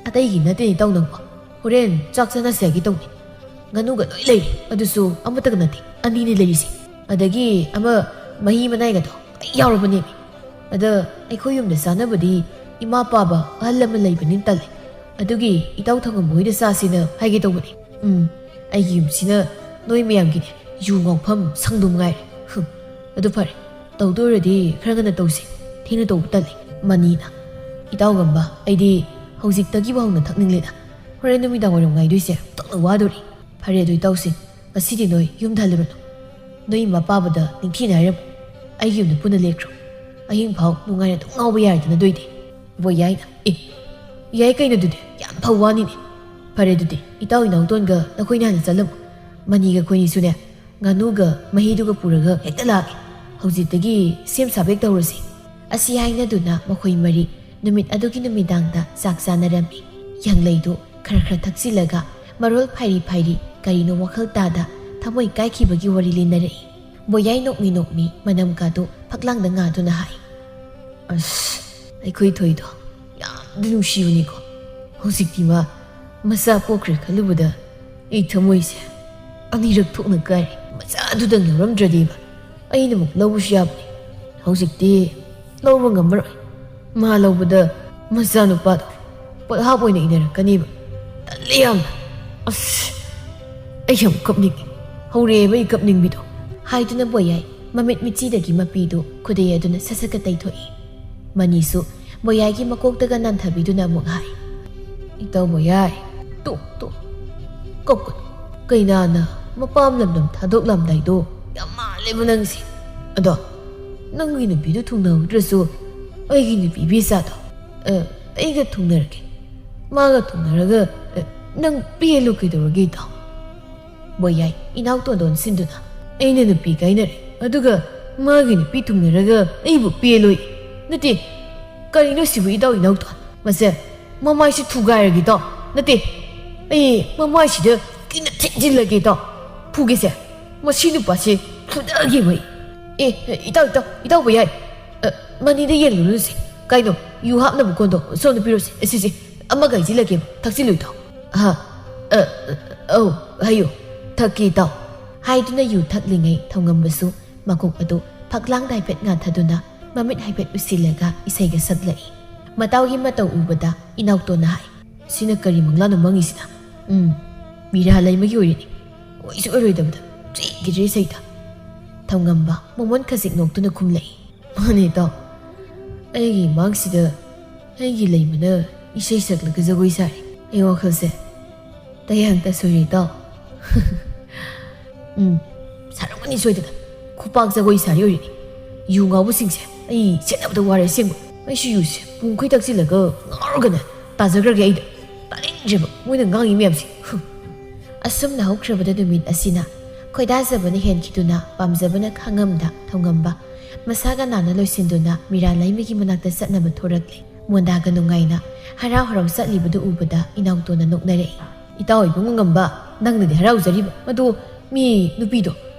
"ꯑꯇꯩꯒꯤ ꯅꯠꯇꯦ ꯏꯇꯥꯎ ꯅꯪꯕꯣ, ꯍꯣꯔꯦꯟ ꯆꯥꯛ ꯆꯥꯅꯁꯦ ꯍꯥꯏꯒꯦ ꯇꯧꯅꯤ꯫ ꯉꯥꯅꯨꯒ ꯂꯣꯏ ꯂꯩꯔꯤ, ꯑꯗꯨꯁꯨ ꯑꯃꯇꯒ ꯅꯠꯇꯦ, ꯑꯅꯤꯅꯤ ꯂꯩꯔꯤꯁꯦ꯫ ꯑꯗꯒꯤ ꯑꯃ ꯃꯍꯤ ꯃꯅꯥꯏꯒꯗꯣ ꯂꯣꯏ ꯌꯥꯎꯔꯕꯅꯦꯃꯤ꯫ ꯑꯗ ꯑꯩꯈꯣꯏ ꯌꯨꯝꯗ ꯆꯥꯅꯕꯗꯤ ꯏꯃꯥ ꯄꯥꯕ ꯑꯍꯜ ꯂꯃꯟ ꯂꯩꯕꯅꯤꯅ ꯇꯜꯂꯦ꯫ ꯑꯗꯨꯒꯤ ꯏꯇꯥꯎ ꯊꯪꯉꯝꯕ ꯍꯣꯏꯗ ꯆꯥꯁꯤꯅ ꯍꯥꯏꯒꯦ ꯇꯧꯕꯅꯦ꯫ ꯎꯝ, ꯑꯩꯒꯤ ꯌꯨꯝꯁꯤꯅ ꯅꯣꯏ ꯃꯌꯥꯝꯒꯤꯅꯦ, ꯌꯨ ꯉꯥꯎꯐꯝ ꯁꯪꯗꯣ ꯃꯉꯥꯏꯔꯦ꯫ ꯍꯨꯝ, ꯑꯗꯨ ꯐꯔꯦ, ꯇꯧꯗꯣꯏꯔꯗꯤ ꯈꯔ ꯉꯟꯅ ꯇꯧꯁꯦ, ꯊꯦꯡꯅ ꯇꯧꯕ ꯇꯜꯂꯦ꯫" ꯃꯅꯤꯅ, "ꯏꯇꯥꯎ ꯒꯝꯕ, ꯑꯩꯗꯤ ꯍꯧꯖꯤꯛꯇꯒꯤꯕꯨ ꯍꯧꯅ ꯊꯛꯅꯤꯡꯂꯦꯗ꯫ ꯍꯣꯔꯦꯟ ꯅꯨꯃꯤꯗꯥꯡ ꯋꯥꯏꯔꯝ ꯉꯥꯏꯗꯣꯏꯁꯦ ꯑꯣꯟꯊꯣꯛꯅ ꯋꯥꯗꯣꯔꯤ꯫" "ꯐꯔꯦ, ꯑꯗꯨ ꯏꯇꯥꯎꯁꯤꯡ, ꯉꯁꯤꯗꯤ ꯅꯣꯏ ꯌꯨꯝꯗ ꯍꯜꯂꯨꯔꯅꯨ꯫ ꯅꯣꯏ ꯏꯃꯥ ꯄꯥꯕꯗ ꯅꯤꯡꯊꯤꯅ ꯍꯥꯏꯔꯝꯃꯨ꯫ ꯑꯩꯒꯤ ꯌꯨꯝꯗ ꯄꯨꯟꯅ ꯂꯦꯛꯈ꯭ꯔꯣ꯫ ꯑꯍꯤꯡ ꯐꯥꯎ ꯅꯨꯡꯉꯥꯏꯅ ꯑꯗꯨꯝ ꯉꯥꯎꯕ ꯌꯥꯔꯦꯗꯅ ꯑꯗꯨꯏꯗꯤ꯫" ꯕꯣꯌꯥꯏꯅ, "ꯑꯦ, ꯌꯥꯏ ꯀꯩꯅꯣ ꯑꯗꯨꯗꯤ, ꯌꯥꯝ ꯐꯕ ꯋꯥꯅꯤꯅꯦ꯫ ꯐꯔꯦ ꯑꯗꯨꯗꯤ, ꯏꯇꯥꯎ ꯏꯅꯥꯎꯇꯣꯟꯒ ꯅꯈꯣꯏꯅ ꯍꯥꯟꯅ ꯆꯠꯂꯝꯃꯨ꯫ ꯃꯅꯤꯒ ꯑꯩꯈꯣꯏꯅꯤꯁꯨꯅꯦ, ꯉꯥꯅꯨꯒ ꯃꯍꯤꯗꯨꯒ ꯄꯨꯔꯒ ꯍꯦꯛꯇ ꯂꯥꯛꯀꯦ꯫ ꯍꯧꯖꯤꯛꯇꯒꯤ ꯁꯦꯝ ꯁꯥꯕ ꯍꯦꯛ ꯇꯧꯔꯁꯤ꯫" ꯑꯁꯤ ꯍꯥꯏꯅꯗꯨꯅ ꯃꯈꯣꯏ ꯃꯔꯤ ꯅꯨꯃꯤꯠ ꯑꯗꯨꯒꯤ ꯅꯨꯃꯤꯗꯥꯡꯗ ꯆꯥꯛ ꯆꯥꯅꯔꯝꯃꯤ꯫ ꯌꯥꯡꯂꯩꯗꯨ ꯈꯔ ꯈꯔ ꯊꯛꯆꯤꯜꯂꯒ ꯃꯔꯣꯜ ꯐꯥꯏꯔꯤ ꯐꯥꯏꯔꯤ, ꯀꯔꯤꯅꯣ ꯋꯥꯈꯜ ꯇꯥꯗ ꯊꯃꯣꯏ ꯀꯥꯏꯈꯤꯕꯒꯤ ꯋꯥꯔꯤ ꯂꯤꯅꯔꯛꯏ꯫ ꯕꯣꯌꯥꯏ ꯅꯣꯛꯃꯤ ꯅꯣꯛꯃꯤ ꯃꯅꯝ ꯀꯥꯗꯨ ꯐꯛꯂꯥꯡꯗ ꯉꯥꯗꯨꯅ ꯍꯥꯏ, "ꯑꯁ, ꯑꯩꯈꯣꯏ ꯊꯣꯏꯗꯣ ꯌꯥꯝꯗꯤ ꯅꯨꯡꯁꯤꯕꯅꯤꯀꯣ꯫ ꯍꯧꯖꯤꯛꯇꯤ ꯃꯥ ꯃꯆꯥ ꯄꯣꯛꯈ꯭ꯔꯦ ꯈꯜꯂꯨꯕꯗ ꯑꯩ ꯊꯃꯣꯏꯁꯦ ꯑꯅꯤꯔꯛ ꯊꯣꯛꯅ ꯀꯥꯏꯔꯦ꯫ ꯃꯆꯥꯗꯨꯗꯪ ꯂꯧꯔꯝꯗ꯭ꯔꯗꯤꯕ ꯑꯩꯅ ꯑꯃꯨꯛ ꯂꯧꯕꯁꯨ ꯌꯥꯕꯅꯤ꯫ ꯍꯧꯖꯤꯛꯇꯤ ꯂꯧꯕ ꯉꯝꯃꯔꯣꯏ꯫ ꯃꯥ ꯂꯧꯕꯗ ꯃꯆꯥꯅꯨꯄꯥꯗꯣ ꯄꯣꯠꯍꯥꯞ ꯑꯣꯏꯅ ꯏꯟꯅꯔꯛꯀꯅꯤꯕ꯫ ꯇꯜꯂꯦ ꯌꯥꯝꯅ꯫ ꯑꯁ, ꯑꯩ ꯌꯥꯝ ꯀꯞꯅꯤꯡꯉꯤ꯫ ꯍꯧꯔꯛꯑꯦꯕ ꯑꯩ ꯀꯞꯅꯤꯡꯕꯤꯗꯣ꯫" ꯍꯥꯏꯗꯨꯅ ꯕꯣꯌꯥꯏ ꯃꯃꯤꯠ ꯃꯤꯆꯤꯗꯒꯤ ꯃꯄꯤꯗꯨ ꯈꯨꯗꯩ ꯑꯗꯨꯅ ꯁꯠ ꯁꯠꯀ ꯇꯩꯊꯣꯛꯏ꯫ ꯃꯅꯤꯁꯨ ꯕꯣꯌꯥꯏꯒꯤ ꯃꯀꯣꯛꯇꯒ ꯅꯥꯟꯊꯕꯤꯗꯨꯅ ꯑꯃꯨꯛ ꯍꯥꯏ, "ꯏꯇꯥꯎ ꯕꯣꯌꯥꯏ, ꯇꯣ, ꯇꯣ, ꯀꯞꯀꯅꯨ꯫ ꯀꯩꯅꯥꯅ ꯃꯄꯥꯝ ꯂꯝꯗꯝ ꯊꯥꯗꯣꯛꯂꯝꯗꯥꯏꯗꯣ ꯌꯥꯝ ꯃꯥꯜꯂꯦꯕ ꯅꯪꯁꯦ꯫ ꯑꯗꯣ ꯅꯪꯒꯤ ꯅꯨꯄꯤꯗꯨ ꯊꯨꯡꯅꯍꯧꯗ꯭ꯔꯁꯨ ꯑꯩꯒꯤ ꯅꯨꯄꯤ ꯕꯦꯆꯥꯗꯣ, ꯑ, ꯑꯩꯒ ꯊꯨꯡꯅꯔꯒꯦ꯫ ꯃꯥꯒ ꯊꯨꯡꯅꯔꯒ, ꯑ, "ꯅꯪ ꯄꯦꯜꯂꯨ ꯀꯩꯗꯧꯔꯒꯦ, ꯏꯇꯥꯎ?" ꯕꯣꯌꯥꯏ ꯏꯅꯥꯎꯇꯣꯟꯗ ꯑꯣꯟꯁꯤꯟꯗꯨꯅ, "ꯑꯩꯅ ꯅꯨꯄꯤ ꯀꯥꯏꯅꯔꯦ, ꯑꯗꯨꯒ ꯃꯥꯒꯤ ꯅꯨꯄꯤ ꯊꯨꯡꯅꯔꯒ ꯑꯩꯕꯨ ꯄꯦꯜꯂꯣꯏ? ꯅꯠꯇꯦ, ꯀꯔꯤꯅꯣ ꯁꯤꯕꯨ, ꯏꯇꯥꯎ ꯏꯅꯥꯎꯇꯣꯟ? ꯃꯁꯦ, ꯃꯃꯥꯏꯁꯤ ꯊꯨꯒꯥꯏꯔꯒꯦ, ꯏꯇꯥꯎ꯫ ꯅꯠꯇꯦ, ꯑꯩ ꯃꯃꯥꯏꯁꯤꯗ ꯀꯤꯅ ꯊꯤꯟꯖꯤꯜꯂꯒꯦ, ꯏꯇꯥꯎ꯫ ꯐꯨꯒꯦꯁꯦ꯫ ꯃꯁꯤ ꯅꯨꯄꯥꯁꯦ ꯐꯨꯗꯒꯦꯕ ꯑꯩ꯫ ꯑꯦ, ꯏꯇꯥꯎ, ꯏꯇꯥꯎ, ꯏꯇꯥꯎ ꯕꯣꯌꯥꯏ꯫ ꯑ, ꯃꯅꯤꯡꯗ ꯌꯦꯡꯂꯨꯅꯨꯁꯦ꯫ ꯀꯩꯅꯣ, ꯌꯨ ꯍꯥꯞꯅꯕ ꯀꯣꯟꯗꯣ ꯁꯣꯝꯗ ꯄꯤꯔꯣꯁꯦ꯫ ꯑꯁꯤꯁꯦ, ꯑꯃꯒ ꯍꯩꯖꯤꯜꯂꯒꯦꯕ꯫ ꯊꯛꯆꯤꯜꯂꯨ, ꯏꯇꯥꯎ꯫ ꯑꯍ, ꯑ, ꯑ, ꯑꯧ, ꯍꯩꯌꯨ, ꯊꯛꯀꯦ, ꯏꯇꯥꯎ꯫" ꯍꯥꯏꯗꯨꯅ ꯌꯨ ꯊꯛꯂꯤꯉꯩ ꯊꯧꯉꯝꯕꯁꯨ ꯃꯀꯣꯛ ꯑꯗꯨ ꯐꯛꯂꯥꯡꯗ ꯍꯥꯏꯐꯦꯠ ꯉꯥꯊꯗꯨꯅ ꯃꯃꯤꯠ ꯍꯥꯏꯐꯦꯠ ꯎꯏꯁꯤꯜꯂꯒ ꯏꯁꯩꯒ ꯁꯛꯂꯛꯏ꯫ ꯃꯇꯥꯎꯒꯤ ꯃꯇꯧ ꯎꯕꯗ ꯏꯅꯥꯎꯇꯣꯟꯅ ꯍꯥꯏ, "ꯁꯤꯅ ꯀꯔꯤ ꯃꯪꯂꯥꯟꯅꯣ ꯃꯪꯉꯤꯁꯤꯅ? ꯎꯝ, ꯃꯤꯔꯥ ꯂꯩꯃꯒꯤ ꯑꯣꯏꯔꯤꯅꯤ꯫ ꯑꯣꯏꯁꯨ ꯑꯣꯏꯔꯣꯏꯗꯕꯗ ꯆꯦꯟꯈꯤꯗ꯭ꯔꯦ ꯏꯁꯩꯗ꯫" ꯊꯧꯉꯝꯕ ꯃꯃꯣꯟ ꯈꯖꯤꯛ ꯅꯣꯛꯇꯨꯅ ꯈꯨꯝꯂꯛꯏ, "ꯃꯥꯅꯦ ꯏꯇꯥꯎ, ꯑꯩꯒꯤ ꯏꯃꯥꯡꯁꯤꯗ ꯑꯩꯒꯤ ꯂꯩꯃꯅ ꯏꯁꯩ ꯁꯛꯂꯒ ꯖꯒꯣꯏ ꯁꯥꯔꯤ꯫ ꯑꯩ ꯋꯥꯈꯜꯁꯦ ꯇꯌꯥꯡ ꯇꯁꯣꯏꯔꯦ ꯏꯇꯥꯎ꯫" "ꯎꯝ, ꯁꯥꯔꯝꯒꯅꯤ ꯁꯣꯏꯗꯅ꯫ ꯈꯨꯄꯥꯛ ꯖꯒꯣꯏ ꯁꯥꯔꯤ ꯑꯣꯏꯔꯤꯅꯤ꯫ ꯌꯨ ꯉꯥꯎꯕꯁꯤꯡꯁꯦ ꯑꯩ ꯁꯦꯟꯅꯕꯗ ꯋꯥꯔꯦ ꯑꯁꯦꯡꯕ꯫ ꯑꯩꯁꯨ ꯌꯨꯁꯦ ꯄꯨꯡꯈꯣꯏ ꯊꯛꯆꯤꯜꯂꯒ ꯉꯥꯎꯔꯒꯅꯦ ꯇꯥꯖꯈ꯭ꯔꯒꯦ ꯑꯩꯗ꯫ ꯇꯥꯅꯤꯡꯗ꯭ꯔꯦꯕ ꯃꯣꯏꯅ ꯉꯥꯡꯉꯤ ꯃꯌꯥꯝꯁꯦ꯫" ꯍꯨꯝ꯫ ꯑꯁꯨꯝꯅ ꯍꯧꯈ꯭ꯔꯕꯗ ꯅꯨꯃꯤꯠ ꯑꯁꯤꯅ ꯈꯣꯏꯗꯥꯖꯕꯅ ꯍꯦꯟꯈꯤꯗꯨꯅ ꯄꯥꯝꯖꯕꯅ ꯈꯥꯡꯉꯝꯗ ꯊꯧꯉꯝꯕ ꯃꯁꯥꯒ ꯅꯥꯟꯅ ꯂꯣꯏꯁꯤꯟꯗꯨꯅ ꯃꯤꯔꯥ ꯂꯩꯃꯒꯤ ꯃꯅꯥꯛꯇ ꯆꯠꯅꯕ ꯊꯣꯔꯛꯂꯦ꯫ ꯃꯣꯟꯗꯥꯒ ꯅꯨꯡꯉꯥꯏꯅ ꯍꯔꯥꯎ ꯍꯔꯥꯎ ꯆꯠꯂꯤꯕꯗꯨ ꯎꯕꯗ ꯏꯅꯥꯎꯇꯣꯟꯅ ꯅꯣꯛꯅꯔꯛꯏ꯫ "ꯏꯇꯥꯎ ꯏꯕꯨꯡꯉꯣ ꯉꯝꯕ, ꯅꯪꯅꯗꯤ ꯍꯔꯥꯎꯖꯔꯤꯕ꯫ ꯃꯗꯨ ꯃꯤ ꯅꯨꯄꯤꯗꯣ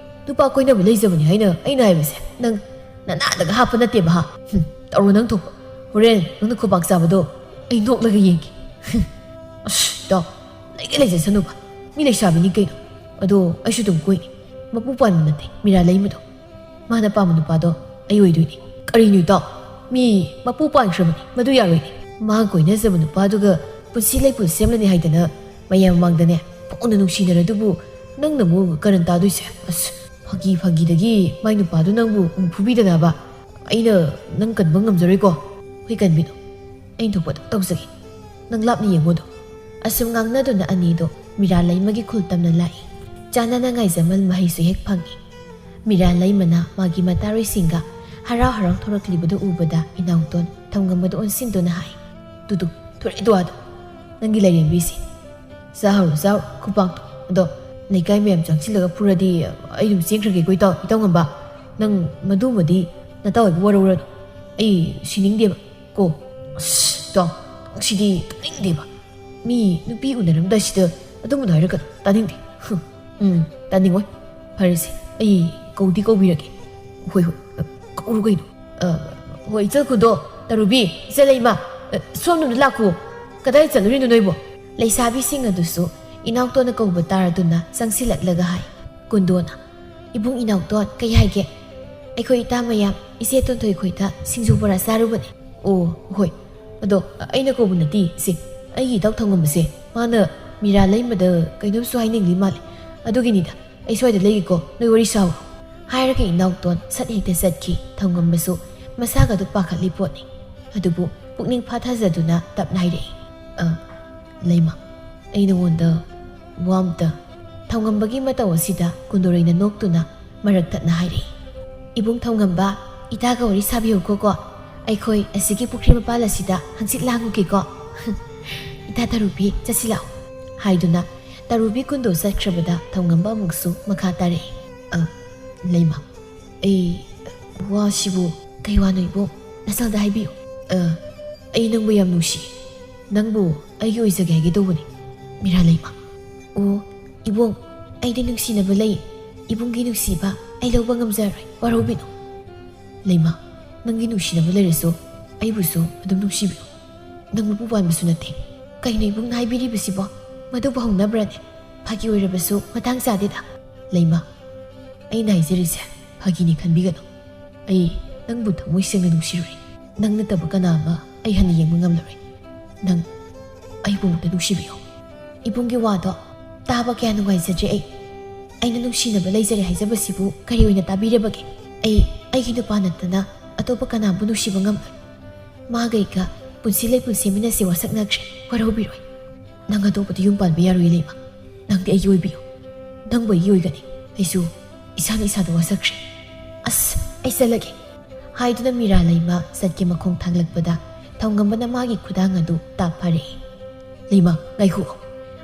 ꯅꯨꯄꯥ ꯀꯣꯏꯅꯕ ꯂꯩꯖꯕꯅꯤ ꯍꯥꯏꯅ ꯑꯩꯅ ꯍꯥꯏꯕꯁꯦ ꯅꯪ ꯅꯅꯥꯗꯒ ꯍꯥꯞꯄ ꯅꯠꯇꯦꯕ ꯍꯥ? ꯍꯨꯝ, ꯇꯧꯔꯣ ꯅꯪ ꯊꯣꯛꯄ꯫ ꯍꯣꯔꯦꯟ ꯅꯪꯅ ꯈꯨꯕꯥꯛ ꯆꯥꯕꯗꯣ ꯑꯩ ꯅꯣꯛꯂꯒ ꯌꯦꯡꯒꯦ꯫" "ꯍꯨꯝ, ꯑꯁ, ꯏꯇꯥꯎ, ꯂꯩꯒꯦ ꯂꯩꯖꯁꯅꯨꯕ꯫ ꯃꯤ ꯂꯩꯁꯥꯕꯤꯅꯤ ꯀꯩꯅꯣ꯫ ꯑꯗꯣ ꯑꯩꯁꯨ ꯑꯗꯨꯝ ꯀꯣꯏꯅꯤ꯫ ꯃꯄꯨ ꯄꯥꯟꯕ ꯅꯠꯇꯦ ꯃꯤꯔꯥ ꯂꯩꯃꯗꯣ꯫ ꯃꯥꯅ ꯄꯥꯝꯕ ꯅꯨꯄꯥꯗꯣ ꯑꯩ ꯑꯣꯏꯗꯣꯏꯅꯤ꯫" "ꯀꯔꯤꯅꯣ ꯏꯇꯥꯎ? ꯃꯤ ꯃꯄꯨ ꯄꯥꯟꯈ꯭ꯔꯕꯅꯤ, ꯃꯗꯨ ꯌꯥꯔꯣꯏꯅꯦ꯫ ꯃꯥ ꯀꯣꯏꯅꯖꯕ ꯅꯨꯄꯥꯗꯨꯒ ꯄꯨꯟꯁꯤ ꯂꯩꯄꯨꯟ ꯁꯦꯝꯂꯅꯤ ꯍꯥꯏꯗꯅ ꯃꯌꯥꯝ ꯃꯃꯥꯡꯗꯅꯦ ꯐꯣꯡꯅ ꯅꯨꯡꯁꯤꯅꯔꯗꯨꯕꯨ ꯅꯪꯅ ꯑꯃꯨꯛ ꯀꯔꯟ ꯇꯥꯗꯣꯏꯁꯦ꯫ ꯑꯁ, ꯐꯥꯒꯤ ꯐꯥꯒꯤꯗꯒꯤ ꯃꯥꯏ ꯅꯨꯄꯥꯗꯨ ꯅꯪꯕꯨ ꯑꯃꯨꯛ ꯐꯨꯕꯤꯗꯅꯕ ꯑꯩꯅ ꯅꯪ ꯀꯟꯕ ꯉꯝꯖꯔꯣꯏꯀꯣ꯫ ꯍꯣꯏ ꯀꯟꯕꯤꯅꯣ, ꯑꯩꯅ ꯊꯣꯛꯄ ꯑꯗꯨꯝ ꯇꯧꯖꯒꯦ꯫ ꯅꯪ ꯂꯥꯞꯅ ꯌꯦꯡꯉꯨꯗꯣ꯫" ꯑꯁꯨꯝ ꯉꯥꯡꯅꯗꯨꯅ ꯑꯅꯤꯗꯣ ꯃꯤꯔꯥ ꯂꯩꯃꯒꯤ ꯈꯨꯜ ꯇꯝꯅ ꯂꯥꯛꯏ꯫ ꯆꯥꯟꯅꯅ ꯉꯥꯏꯖꯃꯜ ꯃꯍꯩꯁꯨ ꯍꯦꯛ ꯐꯪꯉꯤ꯫ ꯃꯤꯔꯥ ꯂꯩꯃꯅ ꯃꯥꯒꯤ ꯃꯇꯥꯔꯣꯏꯁꯤꯡꯒ ꯍꯔꯥꯎ ꯍꯔꯥꯎ ꯊꯣꯔꯛꯂꯤꯕꯗꯨ ꯎꯕꯗ ꯏꯅꯥꯎꯇꯣꯟ ꯊꯧꯉꯝꯕꯗ ꯑꯣꯟꯁꯤꯟꯗꯨꯅ ꯍꯥꯏ, "ꯇꯨꯗꯨ, ꯊꯣꯔꯛꯏꯗꯣ ꯑꯥꯗꯣ, ꯅꯪꯒꯤ ꯂꯥꯏꯔꯦꯝꯕꯤꯁꯤ꯫ ꯆꯥꯍꯧꯔꯣ, ꯆꯥꯍꯧꯔꯣ, ꯈꯨꯄꯥꯛꯇꯣ꯫ ꯑꯗꯣ ꯂꯩꯀꯥꯏ ꯃꯌꯥꯝ ꯆꯪꯁꯤꯜꯂꯒ ꯐꯨꯔꯗꯤ ꯑꯩ ꯑꯗꯨꯝ ꯆꯦꯟꯈ꯭ꯔꯒꯦꯀꯣ, ꯏꯇꯥꯎ, ꯏꯇꯥꯎ ꯉꯝꯕ꯫ ꯅꯪ ꯃꯗꯨꯃꯗꯤ ꯅꯇꯥꯎ ꯑꯣꯏꯕ ꯋꯥꯔꯧꯔꯅꯨ꯫ ꯑꯩ ꯁꯤꯅꯤꯡꯗꯦꯕ ꯀꯣ꯫ ꯑꯁ, ꯏꯇꯥꯎ, ꯅꯪꯁꯤꯗꯤ ꯇꯥꯅꯤꯡꯗꯦꯕ꯫ ꯃꯤ ꯅꯨꯄꯤ ꯎꯅꯔꯝꯗꯥꯏꯁꯤꯗ ꯑꯗꯨꯝꯕꯗꯣ ꯍꯥꯏꯔꯛꯀꯅꯨ, ꯇꯥꯅꯤꯡꯗꯦ꯫ ꯍꯨꯝ, ꯎꯝ, ꯇꯥꯅꯤꯡꯉꯣꯏ꯫ ꯐꯔꯦꯁꯦ, ꯑꯩ ꯀꯧꯗꯤ ꯀꯧꯕꯤꯔꯒꯦ꯫ ꯍꯣꯏ, ꯍꯣꯏ, ꯀꯧꯔꯨ ꯀꯩꯅꯣ꯫ ꯑ, ꯍꯣꯏ, ꯏꯆꯜ ꯈꯨꯗꯣ, ꯇꯔꯨꯕꯤ, ꯏꯆꯜ ꯂꯩꯃ, ꯑ, ꯁꯣꯝꯗ ꯑꯝꯇ ꯂꯥꯛꯈꯣ꯫ ꯀꯗꯥꯏ ꯆꯠꯂꯨꯔꯤꯅꯣ ꯅꯣꯏꯕꯣ? ꯂꯩꯁꯥꯕꯤꯁꯤꯡ ꯑꯗꯨꯁꯨ ꯏꯅꯥꯎꯇꯣꯟꯅ ꯀꯧꯕ ꯇꯥꯔꯗꯨꯅ ꯆꯪꯁꯤꯜꯂꯛꯂꯒ ꯍꯥꯏ꯫ ꯀꯨꯟꯗꯣꯅ, "ꯏꯕꯨꯡ ꯏꯅꯥꯎꯇꯣꯟ, ꯀꯩ ꯍꯥꯏꯒꯦ? ꯑꯩꯈꯣꯏ ꯏꯇꯥ ꯃꯌꯥꯝ ꯏꯆꯦ ꯇꯣꯟꯊꯣꯏ ꯈꯣꯏꯗ ꯁꯤꯡꯖꯨ ꯕꯣꯔꯥ ꯆꯥꯔꯨꯕꯅꯦ꯫" "ꯑꯣ, ꯍꯣꯏ꯫ ꯑꯗꯣ ꯑꯩꯅ ꯀꯧꯕ ꯅꯠꯇꯦ ꯏꯆꯦ꯫ ꯑꯩꯒꯤ ꯏꯇꯥꯎ ꯊꯧꯉꯝꯕꯁꯦ, ꯃꯥꯅ ꯃꯤꯔꯥ ꯂꯩꯃꯗ ꯀꯩꯅꯣꯝꯁꯨ ꯍꯥꯏꯅꯤꯡꯂꯤ ꯃꯥꯜꯂꯦ꯫ ꯑꯗꯨꯒꯤꯅꯤꯗ꯫ ꯑꯩ ꯁ꯭ꯋꯥꯏꯗ ꯂꯩꯒꯦꯀꯣ, ꯅꯣꯏ ꯋꯥꯔꯤ ꯁꯥꯎ꯫" ꯍꯥꯏꯔꯒ ꯏꯅꯥꯎꯇꯣꯟ ꯁꯠ ꯍꯦꯛꯇ ꯆꯠꯈꯤ꯫ ꯊꯧꯉꯝꯕꯁꯨ ꯃꯁꯥꯒꯗꯨ ꯄꯥꯈꯠꯂꯤ ꯄꯣꯠꯅꯤ꯫ ꯑꯗꯨꯕꯨ ꯄꯨꯛꯅꯤꯡ ꯐꯥꯊꯖꯗꯨꯅ ꯇꯞꯅ ꯍꯥꯏꯔꯛꯏ, "ꯑ, ꯂꯩꯃ, ꯑꯩ ꯅꯉꯣꯟꯗ ꯋꯥ ꯑꯝꯇ꯫" ꯊꯧꯉꯝꯕꯒꯤ ꯃꯇꯧ ꯑꯁꯤꯗ ꯀꯨꯟꯗꯣꯔꯩꯅ ꯅꯣꯛꯇꯨꯅ ꯃꯔꯛ ꯊꯠꯅ ꯍꯥꯏꯔꯛꯏ, "ꯏꯕꯨꯡ ꯊꯧꯉꯝꯕ, ꯏꯇꯥꯒ ꯋꯥꯔꯤ ꯁꯥꯕꯤꯌꯨꯀꯣ ꯀꯣ꯫ ꯑꯩꯈꯣꯏ ꯑꯁꯤꯒꯤ ꯄꯨꯈ꯭ꯔꯤ ꯃꯄꯥꯜ ꯑꯁꯤꯗ ꯍꯪꯆꯤꯠ ꯂꯥꯡꯉꯨꯒꯦꯀꯣ꯫ ꯏꯇꯥ ꯇꯔꯨꯕꯤ, ꯆꯠꯁꯤ ꯂꯥꯛꯑꯣ꯫" ꯍꯥꯏꯗꯨꯅ ꯇꯔꯨꯕꯤ ꯀꯨꯟꯗꯣ ꯆꯠꯈ꯭ꯔꯕꯗ ꯊꯧꯉꯝꯕ ꯑꯃꯨꯛꯁꯨ ꯃꯈꯥ ꯇꯥꯔꯛꯏ, "ꯑ, ꯂꯩꯃ, ꯑꯩ ꯋꯥꯁꯤꯕꯨ ꯀꯩ ꯋꯥꯅꯣ ꯏꯕꯨꯡ? ꯅꯆꯜꯗ ꯍꯥꯏꯕꯤꯌꯨ꯫" "ꯑ, ꯑꯩ ꯅꯪꯕꯨ ꯌꯥꯝ ꯅꯨꯡꯁꯤ꯫ ꯅꯪꯕꯨ ꯑꯩꯒꯤ ꯑꯣꯏꯖꯒꯦ ꯍꯥꯏꯒꯦ ꯇꯧꯕꯅꯤ, ꯃꯤꯔꯥ ꯂꯩꯃ꯫" "ꯑꯣ, ꯏꯕꯨꯡ, ꯑꯩꯗꯤ ꯅꯨꯡꯁꯤꯅꯕ ꯂꯩ꯫ ꯏꯕꯨꯡꯒꯤ ꯅꯨꯡꯁꯤꯕ ꯑꯩ ꯂꯧꯕ ꯉꯝꯖꯔꯣꯏ, ꯋꯥꯔꯧꯕꯤꯅꯨ꯫" "ꯂꯩꯃ, ꯅꯪꯒꯤ ꯅꯨꯡꯁꯤꯅꯕ ꯂꯩꯔꯁꯨ ꯑꯩꯕꯨꯁꯨ ꯑꯗꯨꯝ ꯅꯨꯡꯁꯤꯕꯤꯌꯨ꯫ ꯅꯪ ꯃꯄꯨ ꯄꯥꯟꯕꯁꯨ ꯅꯠꯇꯦ꯫" "ꯀꯩꯅꯣ ꯏꯕꯨꯡꯅ ꯍꯥꯏꯕꯤꯔꯤꯕꯁꯤꯕꯣ? ꯃꯗꯨꯕꯨ ꯍꯧꯅꯕ꯭ꯔꯅꯦ? ꯐꯥꯒꯤ ꯑꯣꯏꯔꯕꯁꯨ ꯃꯇꯥꯡ ꯆꯥꯗꯦꯗ꯫" "ꯂꯩꯃ, ꯑꯩꯅ ꯍꯥꯏꯖꯔꯤꯁꯦ ꯐꯥꯒꯤꯅꯤ ꯈꯟꯕꯤꯒꯅꯨ꯫ ꯑꯩ ꯅꯪꯕꯨ ꯊꯃꯣꯏ ꯁꯦꯡꯅ ꯅꯨꯡꯁꯤꯔꯨꯔꯦ꯫ ꯅꯪ ꯅꯠꯇꯕ ꯀꯅꯥ ꯑꯃ ꯑꯩ ꯍꯟꯅ ꯌꯦꯡꯕ ꯉꯝꯂꯔꯣꯏ꯫ ꯅꯪ ꯑꯩꯕꯨ ꯑꯃꯨꯛꯇ ꯅꯨꯡꯁꯤꯕꯤꯌꯨ꯫" "ꯏꯕꯨꯡꯒꯤ ꯋꯥꯗꯣ ꯇꯥꯕ ꯀꯌꯥ ꯅꯨꯡꯉꯥꯏꯖꯗ꯭ꯔꯦ ꯑꯩ꯫ ꯑꯩꯅ ꯅꯨꯡꯁꯤꯅꯕ ꯂꯩꯖꯔꯦ ꯍꯥꯏꯖꯕꯁꯤꯕꯨ ꯀꯔꯤ ꯑꯣꯏꯅ ꯇꯥꯕꯤꯔꯕꯒꯦ? ꯑꯩ ꯑꯩꯒꯤ ꯅꯨꯄꯥ ꯅꯠꯇꯅ ꯑꯇꯣꯞꯄ ꯀꯅꯥꯕꯨ ꯅꯨꯡꯁꯤꯕ ꯉꯝꯂꯣꯏ꯫ ꯃꯥꯒ ꯑꯩꯒ ꯄꯨꯟꯁꯤ ꯂꯩꯄꯨꯟ ꯁꯦꯝꯃꯤꯟꯅꯁꯦ ꯋꯥꯁꯛꯅꯈ꯭ꯔꯦ, ꯋꯥꯔꯧꯕꯤꯔꯣꯏ꯫ ꯅꯪ ꯑꯇꯣꯞꯄꯗ ꯌꯨꯝ ꯄꯥꯟꯕ ꯌꯥꯔꯣꯏ ꯂꯩꯃ꯫ ꯅꯪꯗꯤ ꯑꯩꯒꯤ ꯑꯣꯏꯕꯤꯌꯨ꯫ ꯅꯪꯕꯨ ꯑꯩꯒꯤ ꯑꯣꯏꯒꯅꯤ꯫ ꯑꯩꯁꯨ ꯏꯁꯥꯅ ꯏꯁꯥꯗ ꯋꯥꯁꯛꯈ꯭ꯔꯦ꯫ ꯑꯁ, ꯑꯩ ꯆꯠꯂꯒꯦ꯫" ꯍꯥꯏꯗꯨꯅ ꯃꯤꯔꯥ ꯂꯩꯃ ꯆꯠꯀꯦ ꯃꯈꯣꯡ ꯊꯥꯡꯂꯛꯄꯗ ꯊꯧꯉꯝꯕꯅ ꯃꯥꯒꯤ ꯈꯨꯗꯥꯡ ꯑꯗꯨ ꯇꯥꯞ ꯐꯥꯔꯛꯏ꯫ "ꯂꯩꯃ, ꯉꯥꯏꯈꯣ꯫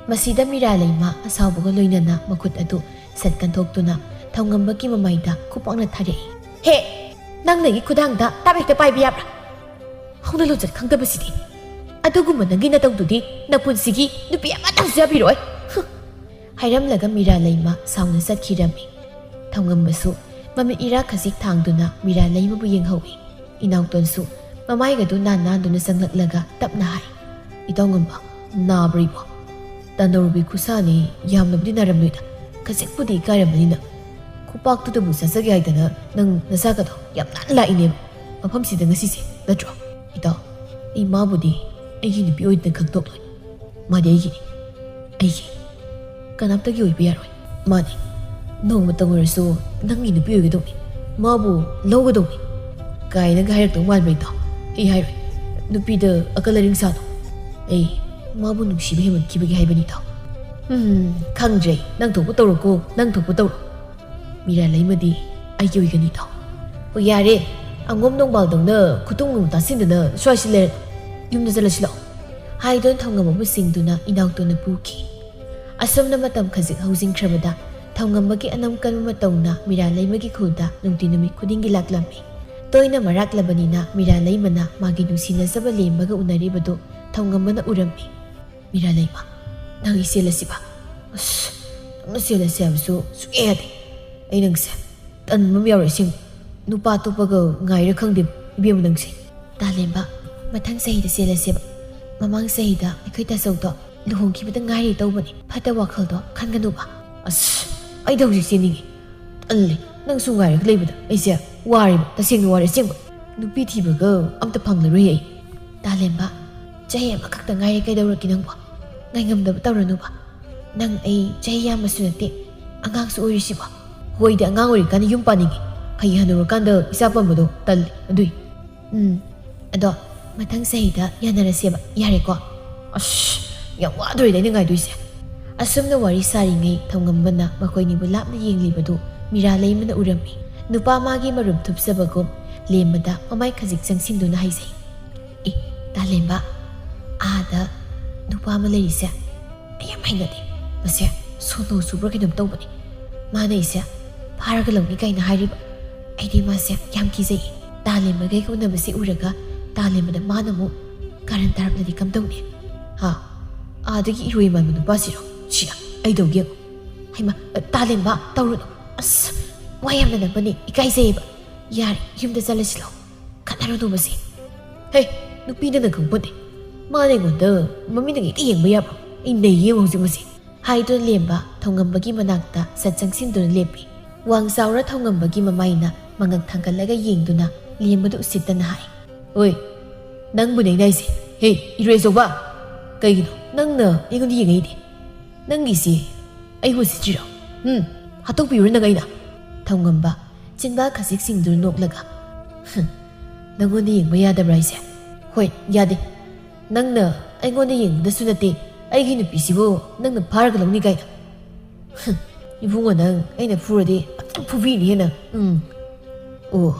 ꯃꯁꯤꯗ ꯃꯤꯔꯥꯂꯩꯃ ꯑꯁꯥꯎꯕꯒ ꯂꯣꯏꯅꯅ ꯃꯈꯨꯠ ꯑꯗꯨ ꯁꯠ ꯀꯟꯊꯣꯛꯇꯨꯅ ꯊꯧꯉꯝꯕꯒꯤ ꯃꯃꯥꯏꯗ ꯈꯨꯄꯥꯛꯅ ꯊꯥꯔꯛꯏ꯫ "ꯍꯦ! ꯅꯪ ꯅꯪꯒꯤ ꯈꯨꯗꯥꯡꯗ ꯇꯞ ꯍꯦꯛꯇ ꯄꯥꯏꯕ ꯌꯥꯕ꯭ꯔꯥ? ꯍꯧꯅ ꯂꯣꯟꯆꯠ ꯈꯪꯗꯕꯁꯤꯗꯤ꯫ ꯑꯗꯨꯒꯨꯝꯕ ꯅꯪꯒꯤ ꯅꯇꯧꯗꯨꯗꯤ ꯅꯄꯨꯟꯁꯤꯒꯤ ꯅꯨꯄꯤ ꯑꯃꯠꯇꯁꯨ ꯌꯥꯕꯤꯔꯣꯏ꯫" ꯍꯨ! ꯍꯥꯏꯔꯝꯂꯒ ꯃꯤꯔꯥꯂꯩꯃ ꯁꯥꯎꯅ ꯆꯠꯈꯤꯔꯝꯃꯤ꯫ ꯊꯧꯉꯝꯕꯁꯨ ꯃꯃꯤꯠ ꯏꯔꯥ ꯈꯖꯤꯛ ꯊꯥꯡꯗꯨꯅ ꯃꯤꯔꯥꯂꯩꯃꯕꯨ ꯌꯦꯡꯍꯧꯏ꯫ ꯏꯅꯥꯎꯇꯣꯟꯁꯨ ꯃꯃꯥꯏꯒꯗꯨ ꯅꯥꯟ ꯅꯥꯟꯗꯨꯅ ꯆꯪꯂꯛꯂꯒ ꯇꯞꯅ ꯍꯥꯏ, "ꯏꯇꯥꯎꯉꯝꯕ, ꯅꯥꯕ꯭ꯔꯣ ꯏꯕꯣ?" "ꯇꯥꯟꯅꯔꯨꯕꯤ ꯈꯨꯁꯥꯅꯤ, ꯌꯥꯝꯅꯕꯨꯗꯤ ꯅꯥꯔꯝꯂꯣꯏꯗ, ꯈꯖꯤꯛꯄꯨꯗꯤ ꯏꯀꯥꯏꯔꯝꯃꯅꯤꯅ꯫ ꯈꯨꯄꯥꯛꯇꯨꯗꯕꯨ ꯆꯥꯖꯒꯦ ꯍꯥꯏꯗꯅ ꯅꯪ ꯅꯁꯥꯒꯗꯣ ꯌꯥꯝ ꯅꯥꯟꯅ ꯂꯥꯛꯏꯅꯦꯕ ꯃꯐꯝꯁꯤꯗ ꯉꯁꯤꯁꯦ, ꯅꯠꯇ꯭ꯔꯣ? ꯏꯇꯥꯎ, ꯑꯩ ꯃꯥꯕꯨꯗꯤ ꯑꯩꯒꯤ ꯅꯨꯄꯤ ꯑꯣꯏꯗꯅ ꯈꯪꯗꯣꯛꯂꯣꯏ꯫ ꯃꯥꯗꯤ ꯑꯩꯒꯤꯅꯤ, ꯑꯩꯒꯤ꯫ ꯀꯅꯥꯝꯇꯒꯤ ꯑꯣꯏꯕ ꯌꯥꯔꯣꯏ꯫ ꯃꯥꯗꯤ ꯅꯣꯡꯃꯇꯪ ꯑꯣꯏꯔꯁꯨ ꯅꯪꯒꯤ ꯅꯨꯄꯤ ꯑꯣꯏꯒꯗꯧꯅꯤ, ꯃꯥꯕꯨ ꯂꯧꯒꯗꯧꯅꯤ" ꯀꯥꯏꯅꯒ ꯍꯥꯏꯔꯛꯇꯧ ꯃꯥꯟꯕ꯭ꯔꯥ ꯏꯇꯥꯎ? ꯑꯩ ꯍꯥꯏꯔꯣꯏ꯫ ꯅꯨꯄꯤꯗ ꯑꯀꯜ ꯑꯔꯤꯡ ꯁꯥꯅꯨ꯫ ꯑꯩ ꯃꯥꯕꯨ ꯅꯨꯡꯁꯤꯕ ꯍꯦꯟꯃꯟꯈꯤꯕꯒꯤ ꯍꯥꯏꯕꯅꯤ ꯏꯇꯥꯎ꯫ ꯎꯝ, ꯈꯪꯗ꯭ꯔꯦ꯫ ꯅꯪ ꯊꯣꯛꯄ ꯇꯧꯔꯣꯀꯣ, ꯅꯪ ꯊꯣꯛꯄ ꯇꯧꯔꯣ꯫ ꯃꯤꯔꯥꯂꯩꯃꯗꯤ ꯑꯩꯒꯤ ꯑꯣꯏꯒꯅꯤ ꯏꯇꯥꯎ꯫ "ꯑꯣ, ꯌꯥꯔꯦ꯫ ꯑꯉꯣꯝ ꯅꯣꯡꯕꯥꯜꯗꯧꯅ ꯈꯨꯇꯨꯝ ꯉꯝ ꯇꯥꯁꯤꯟꯗꯅ ꯁ꯭ꯋꯥꯏꯁꯤ ꯂꯩꯔꯅꯨ꯫ ꯌꯨꯝꯗ ꯆꯠꯂꯁꯤ ꯂꯥꯛꯑꯣ" ꯍꯥꯏꯗꯨꯅ ꯊꯧꯉꯝꯕꯕꯨ ꯆꯤꯡꯗꯨꯅ ꯏꯅꯥꯎꯇꯣꯟꯅ ꯄꯨꯈꯤ꯫ ꯑꯁꯨꯝꯅ ꯃꯇꯝ ꯈꯖꯤꯛ ꯍꯧꯖꯤꯟꯈ꯭ꯔꯕꯗ ꯊꯧꯉꯝꯕꯒꯤ ꯑꯅꯝ ꯀꯟꯕ ꯃꯇꯧꯅ ꯃꯤꯔꯥꯂꯩꯃꯒꯤ ꯈꯨꯜꯗ ꯅꯨꯡꯇꯤ ꯅꯨꯃꯤꯠ ꯈꯨꯗꯤꯡꯒꯤ ꯂꯥꯛꯂꯝꯃꯤ꯫ ꯇꯣꯏꯅ ꯃꯔꯥꯛꯂꯕꯅꯤꯅ ꯃꯤꯔꯥꯂꯩꯃꯅ ꯃꯥꯒꯤ ꯅꯨꯡꯁꯤꯅꯖꯕ ꯂꯦꯝꯕꯒ ꯎꯅꯔꯤꯕꯗꯨ ꯊꯧꯉꯝꯕꯅ ꯎꯔꯝꯃꯤ꯫ "ꯃꯤꯔꯥꯂꯩꯃ, ꯅꯪ ꯑꯩ ꯆꯦꯜꯂꯁꯤꯕ?" "ꯑꯁ, ꯅꯪꯅ ꯆꯦꯜꯂꯁꯤ ꯍꯥꯏꯕꯁꯨ ꯁꯨꯛꯌꯥ ꯌꯥꯗꯦ꯫ ꯑꯩ ꯅꯪꯁꯦ ꯇꯟꯕ ꯑꯃ ꯌꯥꯎꯔꯦ ꯑꯁꯦꯡꯕ꯫ ꯅꯨꯄꯥ ꯑꯇꯣꯞꯄꯒ ꯉꯥꯏꯔ ꯈꯪꯗꯦ ꯏꯕꯦꯝꯃ ꯅꯪꯁꯦ꯫" "ꯇꯥꯂꯦꯝꯕ, ꯃꯊꯪ ꯆꯍꯤꯗ ꯆꯦꯜꯂꯁꯦꯕ꯫ ꯃꯃꯥꯡ ꯆꯍꯤꯗ ꯑꯩꯈꯣꯏ ꯇꯥꯆꯧꯗꯣ ꯂꯨꯍꯣꯡꯈꯤꯕꯗ ꯉꯥꯏꯔꯤ ꯇꯧꯕꯅꯤ꯫ ꯐꯠꯇꯕ ꯋꯥꯈꯜꯗꯣ ꯈꯟꯒꯅꯨꯕ꯫" "ꯑꯁ, ꯑꯩꯗ ꯍꯧꯖꯤꯛ ꯆꯦꯟꯅꯤꯡꯉꯤ꯫ ꯇꯜꯂꯦ, ꯅꯪꯁꯨ ꯉꯥꯏꯔꯒ ꯂꯩꯕꯗ ꯑꯩꯁꯦ ꯋꯥꯔꯦꯕ, ꯇꯁꯦꯡꯅ ꯋꯥꯔꯦ ꯑꯁꯦꯡꯕ꯫ ꯅꯨꯄꯤ ꯊꯤꯕꯒ ꯑꯝꯇ ꯐꯪꯂꯔꯣꯏ ꯑꯩ꯫" "ꯇꯥꯂꯦꯝꯕ, ꯆꯍꯤ ꯑꯃꯈꯛꯇ ꯉꯥꯏꯔꯦ ꯀꯩꯗꯧꯔꯒꯦ ꯅꯪꯕꯣ? ꯉꯥꯏꯉꯝꯗꯕ ꯇꯧꯔꯅꯨꯕ꯫ ꯅꯪ ꯑꯩ ꯆꯍꯤ ꯌꯥꯝꯕꯁꯨ ꯅꯠꯇꯦ, ꯑꯉꯥꯡꯁꯨ ꯑꯣꯏꯔꯤꯁꯤꯕꯣ꯫" "ꯍꯣꯏꯗꯤ ꯑꯉꯥꯡ ꯑꯣꯏꯔꯤꯀꯥꯟꯗ ꯌꯨꯝ ꯄꯥꯅꯤꯡꯉꯤ, ꯍꯌꯦꯡ ꯍꯅꯨꯔꯀꯥꯟꯗ ꯏꯆꯥ ꯄꯝꯕꯗꯣ ꯇꯜꯂꯤ ꯑꯗꯨꯏ꯫" "ꯎꯝ, ꯑꯗꯣ ꯃꯊꯪ ꯆꯍꯤꯗ ꯌꯥꯅꯔꯁꯦꯕ, ꯌꯥꯔꯦꯀꯣ?" "ꯑꯁ, ꯌꯥꯝ ꯋꯥꯗꯣꯔꯤꯗ ꯑꯩꯅ ꯉꯥꯏꯗꯣꯏꯁꯦ꯫" ꯑꯁꯨꯝꯅ ꯋꯥꯔꯤ ꯁꯥꯔꯤꯉꯩ ꯊꯧꯉꯝꯕꯅ ꯃꯈꯣꯏꯅꯤꯕꯨ ꯂꯥꯞꯅ ꯌꯦꯡꯂꯤꯕꯗꯨ ꯃꯤꯔꯥꯂꯩꯃꯅ ꯎꯔꯝꯃꯤ꯫ ꯅꯨꯄꯥ ꯃꯥꯒꯤ ꯃꯔꯨꯝ ꯊꯨꯞꯆꯕꯒꯨꯝ ꯂꯦꯝꯕꯗ ꯃꯃꯥꯏ ꯈꯖꯤꯛ ꯆꯪꯁꯤꯟꯗꯨꯅ ꯍꯥꯏꯖꯩ, "ꯑꯦ, ꯇꯥꯂꯦꯝꯕ, ꯑꯥꯗ ꯅꯨꯄꯥ ꯑꯃ ꯂꯩꯔꯤꯁꯦ, ꯑꯩ ꯌꯥꯝ ꯍꯩꯅꯗꯦ꯫ ꯃꯁꯦ ꯁꯣꯅꯣ ꯁꯨꯕ꯭ꯔꯥ ꯀꯩꯅꯣꯝ ꯇꯧꯕꯅꯦ꯫ ꯃꯥꯅ ꯑꯩꯁꯦ ꯐꯥꯔꯒ ꯂꯧꯅꯤ ꯀꯥꯏꯅ ꯍꯥꯏꯔꯤꯕ꯫ ꯑꯩꯗꯤ ꯃꯥꯁꯦ ꯌꯥꯝ ꯀꯤꯖꯩꯌꯦ꯫ ꯇꯥꯂꯦꯟꯕꯒ ꯑꯩꯒ ꯎꯅꯕꯁꯦ ꯎꯔꯒ ꯇꯥꯂꯦꯟꯕꯗ ꯃꯥꯅ ꯑꯃꯨꯛ ꯀꯥꯔꯟ ꯇꯥꯔꯛꯂꯗꯤ ꯀꯝꯗꯧꯅꯤ? ꯍꯥ? ꯑꯥꯗꯒꯤ ꯏꯔꯣꯏ ꯃꯥꯟꯕ ꯅꯨꯄꯥꯁꯤꯔꯣ? ꯁꯤꯌꯥ, ꯑꯩ ꯇꯧꯒꯦ ꯌꯦꯡꯉꯣ꯫ ꯍꯩꯃꯥ, ꯇꯥꯂꯦꯟꯕ, ꯇꯧꯔꯨꯅꯨ꯫ ꯑꯁ, ꯋꯥ ꯌꯥꯝꯅ ꯅꯛꯄꯅꯦ, ꯏꯀꯥꯏꯖꯩꯌꯦꯕ꯫ ꯌꯥꯔꯦ, ꯌꯨꯝꯗ ꯆꯠꯂꯁꯤ ꯂꯥꯎ꯫ ꯈꯠꯅꯔꯨꯅꯨ ꯃꯁꯤ꯫ ꯍꯦ, ꯅꯨꯄꯤꯗꯅ ꯈꯪꯄꯣꯠꯇꯦ꯫ ꯃꯥꯅ ꯑꯩꯉꯣꯟꯗ ꯃꯃꯤꯠꯅꯒ ꯍꯦꯛꯇ ꯌꯦꯡꯕ ꯌꯥꯕ꯭ꯔꯣ? ꯑꯩ ꯅꯩ ꯌꯦꯡꯉꯣ ꯍꯧꯖꯤꯛ ꯃꯁꯤ꯫ ꯍꯥꯏꯗꯨꯅ ꯂꯦꯝꯕ ꯊꯧꯉꯝꯕꯒꯤ ꯃꯅꯥꯛꯇ ꯁꯠ ꯆꯪꯁꯤꯟꯗꯨꯅ ꯂꯦꯞꯄꯤ꯫ ꯋꯥꯡ ꯆꯥꯎꯔ ꯊꯧꯉꯝꯕꯒꯤ ꯃꯃꯥꯏꯅ ꯃꯉꯛ ꯊꯥꯡꯒꯠꯂꯒ ꯌꯦꯡꯗꯨꯅ ꯂꯦꯝꯕꯗꯨ ꯎꯁꯤꯠꯇꯅ ꯍꯥꯏ, "ꯑꯣꯏ, ꯅꯪꯕꯨꯅꯦ ꯑꯩꯅ ꯍꯥꯏꯁꯦ꯫ ꯍꯦ, ꯏꯔꯣꯏ ꯑꯆꯧꯕ, ꯀꯩꯒꯤꯅꯣ ꯅꯪꯅ ꯑꯩꯉꯣꯟꯗ ꯌꯦꯡꯉꯛꯏꯗꯤ? ꯅꯪꯒꯤꯁꯤ ꯑꯩꯕꯨ ꯎꯁꯤꯠꯇ꯭ꯔꯤꯔꯣ? ꯎꯝ, ꯍꯥꯠꯇꯣꯛꯄꯤꯔꯣ ꯅꯪ ꯑꯩꯅ?" ꯊꯧꯉꯝꯕ ꯆꯤꯟꯕꯥ ꯈꯖꯤꯛ ꯁꯤꯡꯗꯨꯅ ꯅꯣꯛꯂꯒ, "ꯍꯨꯝ, ꯅꯪꯉꯣꯟꯗ ꯌꯦꯡꯕ ꯌꯥꯗꯕ꯭ꯔꯥ ꯍꯥꯏꯁꯦ? ꯍꯣꯏ, ꯌꯥꯗꯦ꯫ ꯅꯪꯅ ꯑꯩꯉꯣꯟꯗ ꯌꯦꯡꯕꯗꯁꯨ ꯅꯠꯇꯦ, ꯑꯩꯒꯤ ꯅꯨꯄꯤꯁꯤꯕꯨ ꯅꯪꯅ ꯐꯥꯔꯒ ꯂꯧꯅꯤ ꯀꯥꯏꯅ꯫ ꯍꯨꯝ, ꯏꯕꯨꯡꯉꯣ, ꯅꯪ ꯑꯩꯅ ꯐꯨꯔꯗꯤ ꯐꯖꯅ ꯐꯨꯕꯤꯅꯤ ꯍꯦꯟꯅ꯫ ꯎꯝ꯫ ꯑꯣ,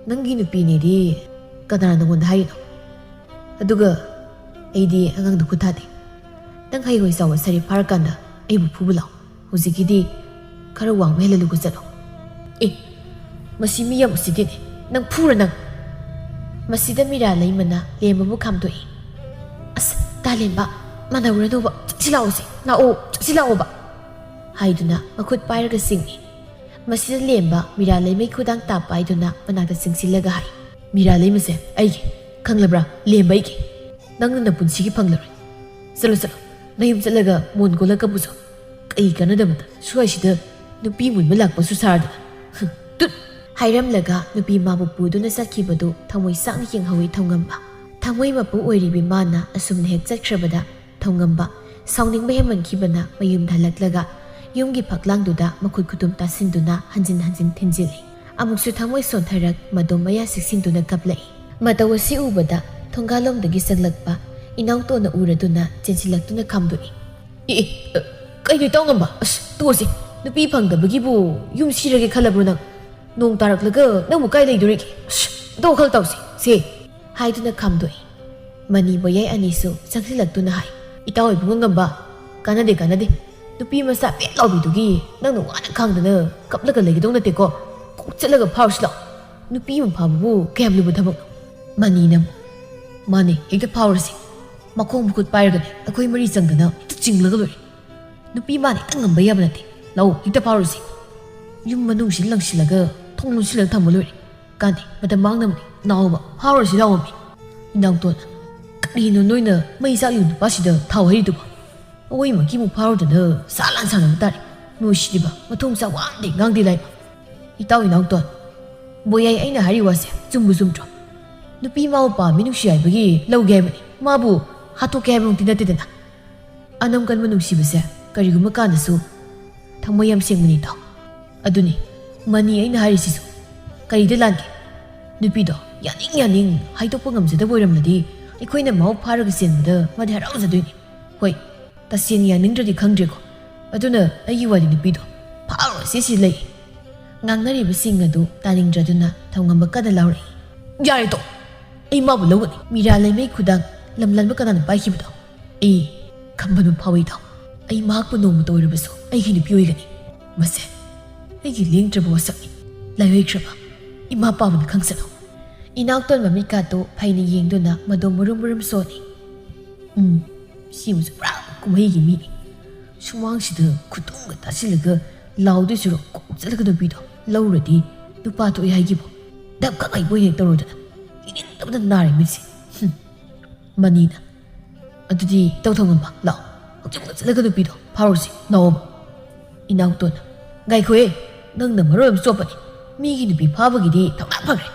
ꯅꯪꯒꯤ ꯅꯨꯄꯤꯅꯦꯗꯤ ꯀꯅꯥꯅ ꯅꯪꯉꯣꯟꯗ ꯍꯥꯏꯔꯤꯅꯣ? ꯑꯗꯨꯒ ꯑꯩꯗꯤ ꯑꯉꯥꯡꯗ ꯈꯨꯠ ꯊꯥꯗꯦ꯫ ꯅꯪ ꯍꯩꯍꯣꯏ ꯆꯥꯎꯕ ꯁꯥꯔꯤ ꯐꯥꯔꯀꯥꯟꯗ ꯑꯩꯕꯨ ꯐꯨꯕ ꯂꯥꯛꯑꯣ꯫ ꯍꯧꯖꯤꯛꯀꯤꯗꯤ ꯈꯔ ꯋꯥꯡꯕ ꯍꯦꯜꯍꯜꯂꯨꯀꯣ, ꯆꯠꯂꯣ꯫ ꯑꯦ, ꯃꯁꯤ ꯃꯤ ꯌꯥꯝ ꯎꯁꯤꯠꯇꯦꯅꯦ꯫ ꯅꯪ ꯐꯨꯔ ꯅꯪ!" ꯃꯁꯤꯗ ꯃꯤꯔꯥ ꯂꯩꯃꯅ ꯂꯦꯝꯕꯕꯨ ꯈꯥꯝꯗꯣꯛꯏ꯫ "ꯑꯁ, ꯇꯥꯂꯦꯝꯕ, ꯃꯥꯟꯅꯧꯔꯅꯨꯕ, ꯆꯠꯁꯤ ꯂꯥꯛꯑꯣꯁꯦ, ꯂꯥꯛꯑꯣ, ꯆꯠꯁꯤ ꯂꯥꯛꯑꯣꯕ!" ꯍꯥꯏꯗꯨꯅ ꯃꯈꯨꯠ ꯄꯥꯏꯔꯒ ꯆꯤꯡꯏ꯫ ꯃꯁꯤꯗ ꯂꯦꯝꯕ ꯃꯤꯔꯥ ꯂꯩꯃꯩ ꯈꯨꯗꯥꯡ ꯇꯥ ꯄꯥꯏꯗꯨꯅ ꯃꯅꯥꯛꯇ ꯆꯪꯁꯤꯜꯂꯒ ꯍꯥꯏ, "ꯃꯤꯔꯥ ꯂꯩꯃꯁꯦ ꯑꯩꯒꯤ, ꯈꯪꯂꯕ꯭ꯔꯥ? ꯂꯦꯝꯕ ꯑꯩꯒꯤ꯫ ꯅꯪꯅ ꯅꯄꯨꯟꯁꯤꯒꯤ ꯐꯪꯂꯔꯣꯏ꯫ ꯆꯠꯂꯣ, ꯆꯠꯂꯣ, ꯅꯌꯨꯝ ꯆꯠꯂꯒ ꯃꯣꯟ ꯀꯣꯜꯂ ꯀꯞꯄꯨꯆꯣ꯫ ꯀꯩ ꯀꯥꯟꯅꯗꯕꯗ ꯁ꯭ꯋꯥꯏꯁꯤꯗ ꯅꯨꯄꯤ ꯃꯨꯟꯕ ꯂꯥꯛꯄꯁꯨ ꯁꯥꯔꯗꯅ꯫ ꯍꯨꯝ, ꯇꯨꯠ!" ꯍꯥꯏꯔꯝꯂꯒ ꯅꯨꯄꯤ ꯃꯥꯕꯨ ꯄꯨꯗꯨꯅ ꯆꯠꯈꯤꯕꯗꯨ ꯊꯃꯣꯏ ꯆꯥꯛꯅ ꯌꯦꯡꯍꯧꯏ ꯊꯧꯉꯝꯕ꯫ ꯊꯃꯣꯏ ꯃꯄꯨ ꯑꯣꯏꯔꯤꯕꯤ ꯃꯥꯅ ꯑꯁꯨꯝꯅ ꯍꯦꯛ ꯆꯠꯈ꯭ꯔꯕꯗ ꯊꯧꯉꯝꯕ ꯁꯥꯎꯅꯤꯡꯕ ꯍꯦꯟꯃꯟꯈꯤꯕꯅ ꯃꯌꯨꯝꯗ ꯍꯜꯂꯛꯂꯒ ꯌꯨꯝꯒꯤ ꯐꯛꯂꯥꯡꯗꯨꯗ ꯃꯈꯨꯠ ꯈꯨꯇꯨꯝ ꯇꯥꯁꯤꯟꯗꯨꯅ ꯍꯟꯖꯤꯟ ꯍꯟꯖꯤꯟ ꯊꯤꯟꯖꯤꯜꯂꯤ꯫ ꯑꯃꯨꯛꯁꯨ ꯊꯃꯣꯏ ꯁꯣꯟꯊꯔꯛ ꯃꯗꯣꯝ ꯃꯌꯥ ꯁꯤꯛꯁꯤꯟꯗꯨꯅ ꯀꯞꯂꯛꯏ꯫ ꯃꯇꯧ ꯑꯁꯤ ꯎꯕꯗ ꯊꯣꯡꯒꯥꯜꯂꯣꯝꯗꯒꯤ ꯆꯪꯂꯛꯄ ꯏꯅꯥꯎꯇꯣꯟꯅ ꯎꯔꯗꯨꯅ ꯆꯦꯟꯁꯤꯜꯂꯛꯇꯨꯅ ꯈꯥꯝꯗꯣꯛꯏ꯫ "ꯑꯦ, ꯑꯦ, ꯑ, ꯀꯩꯅꯣ ꯏꯇꯥꯎꯉꯝꯕ? ꯑꯁ, ꯇꯣꯛꯑꯁꯤ꯫ ꯅꯨꯄꯤ ꯐꯪꯗꯕꯒꯤꯕꯨ ꯌꯨꯝ ꯁꯤꯔꯒꯦ ꯈꯜꯂꯕ꯭ꯔꯣ ꯅꯪ? ꯅꯣꯡ ꯇꯥꯔꯛꯂꯒ ꯅꯪꯕꯨ ꯀꯥꯏ ꯂꯩꯗꯣꯔꯤꯒꯦ? ꯑꯁ, ꯑꯗꯣ ꯋꯥꯈꯜ ꯇꯧꯁꯤ, ꯁꯦ!" ꯍꯥꯏꯗꯨꯅ ꯈꯥꯝꯗꯣꯛꯏ꯫ ꯃꯅꯤ ꯕꯣꯌꯥꯏ ꯑꯅꯤꯁꯨ ꯆꯪꯁꯤꯜꯂꯛꯇꯨꯅ ꯍꯥꯏ, "ꯏꯇꯥꯎ ꯏꯕꯨꯡꯉꯣ ꯉꯝꯕ, "ꯀꯥꯟꯅꯗꯦ, ꯀꯥꯟꯅꯗꯦ꯫ ꯅꯨꯄꯤ ꯃꯆꯥ ꯄꯦꯠ ꯂꯥꯎꯕꯤꯗꯨꯒꯤ ꯅꯪꯅ ꯋꯥꯅ ꯈꯥꯡꯗꯅ ꯀꯞꯂꯒ ꯂꯩꯒꯗꯧ ꯅꯠꯇꯦꯀꯣ꯫ ꯀꯣꯛ ꯆꯠꯂꯒ ꯐꯥꯎꯔꯨꯁꯤ ꯂꯥꯛꯑꯣ꯫ ꯅꯨꯄꯤ ꯑꯃ ꯐꯥꯕꯕꯨ ꯀꯌꯥꯝ ꯂꯨꯕ ꯊꯕꯛꯅꯣ?" ꯃꯅꯤꯅ ꯑꯃꯨꯛ, "ꯃꯥꯅꯦ, ꯍꯦꯛꯇ ꯐꯥꯎꯔꯁꯤ꯫ ꯃꯈꯣꯡ ꯃꯈꯨꯠ ꯄꯥꯏꯔꯒꯅꯦ ꯑꯩꯈꯣꯏ ꯃꯔꯤ ꯆꯪꯗꯅ ꯍꯦꯛꯇ ꯆꯤꯡꯂꯒ ꯂꯣꯏꯔꯦ꯫ ꯅꯨꯄꯤ ꯃꯥꯅ ꯍꯦꯛꯇ ꯉꯝꯕ ꯌꯥꯕ ꯅꯠꯇꯦ꯫ ꯂꯥꯛꯑꯣ, ꯍꯦꯛꯇ ꯐꯥꯎꯔꯁꯤ꯫ ꯌꯨꯝ ꯃꯅꯨꯡꯁꯤ ꯂꯪꯁꯤꯜꯂꯒ ꯊꯣꯡ ꯂꯣꯟꯁꯤꯜꯂꯒ ꯊꯝꯕ ꯂꯣꯏꯔꯦ꯫ ꯀꯥꯟꯗꯦ, ꯃꯇꯝ ꯃꯥꯡꯅꯕꯅꯤ꯫ ꯂꯥꯛꯑꯣꯕ, ꯐꯥꯎꯔꯁꯤ ꯂꯥꯛꯑꯣꯃꯤ꯫" ꯏꯅꯥꯎꯇꯣꯟꯅ, "ꯀꯔꯤꯅꯣ ꯅꯣꯏꯅ ꯃꯩ ꯆꯥꯛꯂꯤꯕ ꯅꯨꯄꯥꯁꯤꯗ ꯊꯥꯎ ꯍꯩꯔꯤꯗꯨꯕꯣ? ꯑꯋꯣꯏꯃꯛꯀꯤ ꯑꯃꯨꯛ ꯐꯥꯎꯔꯗꯅ ꯁꯥ ꯂꯥꯟ ꯁꯥꯟꯅꯕ ꯇꯥꯔꯦ꯫ ꯅꯣꯏꯁꯤꯗꯤꯕ ꯃꯊꯣꯡ ꯆꯥꯛ ꯋꯥ ꯑꯝꯇ ꯉꯥꯡꯗꯦ ꯂꯥꯏꯕ꯫" "ꯏꯇꯥꯎ ꯏꯅꯥꯎꯇꯣꯟ, ꯕꯣꯌꯥꯏ ꯑꯩꯅ ꯍꯥꯏꯔꯤ ꯋꯥꯁꯦ ꯆꯨꯝꯕꯨ ꯆꯨꯝꯗ꯭ꯔꯣ? ꯅꯨꯄꯤ ꯃꯥꯕꯨ ꯄꯥꯝꯃꯤ ꯅꯨꯡꯁꯤ ꯍꯥꯏꯕꯒꯤ ꯂꯧꯒꯦ ꯍꯥꯏꯕꯅꯤ꯫ ꯃꯥꯕꯨ ꯍꯥꯠꯇꯣꯛꯀꯦ ꯍꯥꯏꯕꯃꯛꯇꯤ ꯅꯠꯇꯦꯗꯅ꯫ ꯑꯅꯝ ꯀꯟꯕ ꯅꯨꯡꯁꯤꯕꯁꯦ ꯀꯔꯤꯒꯨꯝꯕ ꯀꯥꯟꯗꯁꯨ ꯊꯃꯣꯏ ꯌꯥꯝ ꯁꯦꯡꯕꯅꯤ ꯏꯇꯥꯎ꯫ ꯑꯗꯨꯅꯤ, ꯃꯅꯤ ꯑꯩꯅ ꯍꯥꯏꯔꯤꯁꯤꯁꯨ꯫ ꯀꯔꯤꯗ ꯂꯥꯟꯒꯦ? ꯅꯨꯄꯤꯗꯣ ꯌꯥꯅꯤꯡ ꯌꯥꯅꯤꯡ ꯍꯥꯏꯗꯣꯛꯄ ꯉꯝꯖꯗꯕ ꯑꯣꯏꯔꯝꯂꯗꯤ ꯑꯩꯈꯣꯏꯅ ꯃꯥꯕꯨ ꯐꯥꯔꯒ ꯆꯦꯟꯕꯗ ꯃꯥꯗꯤ ꯍꯔꯥꯎꯖꯗꯣꯏꯅꯤ꯫ ꯍꯣꯏ, ꯇꯁꯦꯡꯅ ꯌꯥꯅꯤꯡꯗ꯭ꯔꯗꯤ ꯈꯪꯗ꯭ꯔꯦꯀꯣ꯫ ꯑꯗꯨꯅ ꯑꯩꯒꯤ ꯋꯥꯗꯤ ꯅꯨꯄꯤꯗꯣ ꯐꯥꯎꯔꯁꯤ ꯁꯤ ꯂꯩ꯫" ꯉꯥꯡꯅꯔꯤꯕꯁꯤꯡ ꯑꯗꯨ ꯇꯥꯅꯤꯡꯗ꯭ꯔꯗꯨꯅ ꯊꯧꯉꯝꯕ ꯀꯟꯅ ꯂꯥꯎꯔꯛꯏ꯫ "ꯌꯥꯔꯦ ꯇꯣꯛ꯫ ꯑꯩ ꯃꯥꯕꯨ ꯂꯧꯒꯅꯤ꯫ ꯃꯤꯔꯥ ꯂꯩꯃꯩ ꯈꯨꯗꯥꯡ ꯂꯝꯂꯥꯟꯕ ꯀꯅꯥꯅ ꯄꯥꯏꯈꯤꯕꯗꯣ? ꯑꯩ ꯈꯝꯕꯅꯨ ꯐꯥꯎꯏ ꯏꯇꯥꯎ꯫ ꯑꯩ ꯃꯍꯥꯛꯄꯨ ꯅꯣꯡꯃꯇ ꯑꯣꯏꯔꯕꯁꯨ ꯑꯩꯒꯤ ꯅꯨꯄꯤ ꯑꯣꯏꯒꯅꯤ꯫ ꯃꯁꯦ ꯑꯩꯒꯤ ꯂꯦꯡꯗ꯭ꯔꯕ ꯋꯥꯁꯛꯅꯤ꯫ ꯂꯥꯏꯑꯣꯏꯈ꯭ꯔꯕ ꯏꯃꯥ ꯄꯥꯕꯅ ꯈꯪꯁꯅꯨ꯫" ꯏꯅꯥꯎꯇꯣꯟ ꯃꯃꯤꯠꯀꯥꯗꯨ ꯐꯩꯅ ꯌꯦꯡꯗꯨꯅ ꯃꯗꯣ ꯃꯨꯔꯨꯝ ꯃꯨꯔꯨꯝ ꯁꯣꯜꯂꯤ꯫ ꯎꯝ, ꯁꯤꯃꯁꯨ ꯄꯨꯔꯥ ꯀꯨꯝꯍꯩꯒꯤ ꯃꯤꯅꯤ꯫ ꯁꯨꯃꯥꯡꯁꯤꯗ ꯈꯨꯇꯨꯝꯒ ꯇꯥꯁꯤꯜꯂꯒ ꯂꯥꯎꯗꯣꯏ ꯁꯔꯨꯛ ꯀꯣꯛ ꯆꯠꯂꯒ ꯅꯨꯄꯤꯗꯣ ꯂꯧꯔꯗꯤ ꯅꯨꯄꯥ ꯊꯣꯛꯑꯦ ꯍꯥꯏꯈꯤꯕ꯫ ꯗꯞ ꯈꯛ ꯍꯩꯕꯣꯏ ꯍꯦꯛ ꯇꯧꯔꯗꯅ ꯌꯦꯡꯅꯤꯡꯗꯕꯅ ꯅꯥꯔꯦ ꯃꯤꯠꯁꯦ꯫ ꯍꯨꯝ꯫ ꯃꯅꯤꯅ, "ꯑꯗꯨꯗꯤ ꯏꯇꯧ ꯊꯧꯉꯝꯕ, ꯂꯥꯛꯑꯣ꯫ ꯍꯧꯖꯤꯛꯃꯛ ꯆꯠꯂꯒ ꯅꯨꯄꯤꯗꯣ ꯐꯥꯔꯨꯁꯤ, ꯂꯥꯛꯑꯣꯕ꯫" ꯏꯅꯥꯎꯇꯣꯟꯅ, "ꯉꯥꯏꯈꯣꯍꯦ, ꯅꯪꯅ ꯃꯔꯣꯜ ꯑꯃ ꯆꯣꯞꯄꯅꯤ꯫ ꯃꯤꯒꯤ ꯅꯨꯄꯤ ꯐꯥꯕꯒꯤꯗꯤ ꯊꯧꯅꯥ ꯐꯈ꯭ꯔꯦ꯫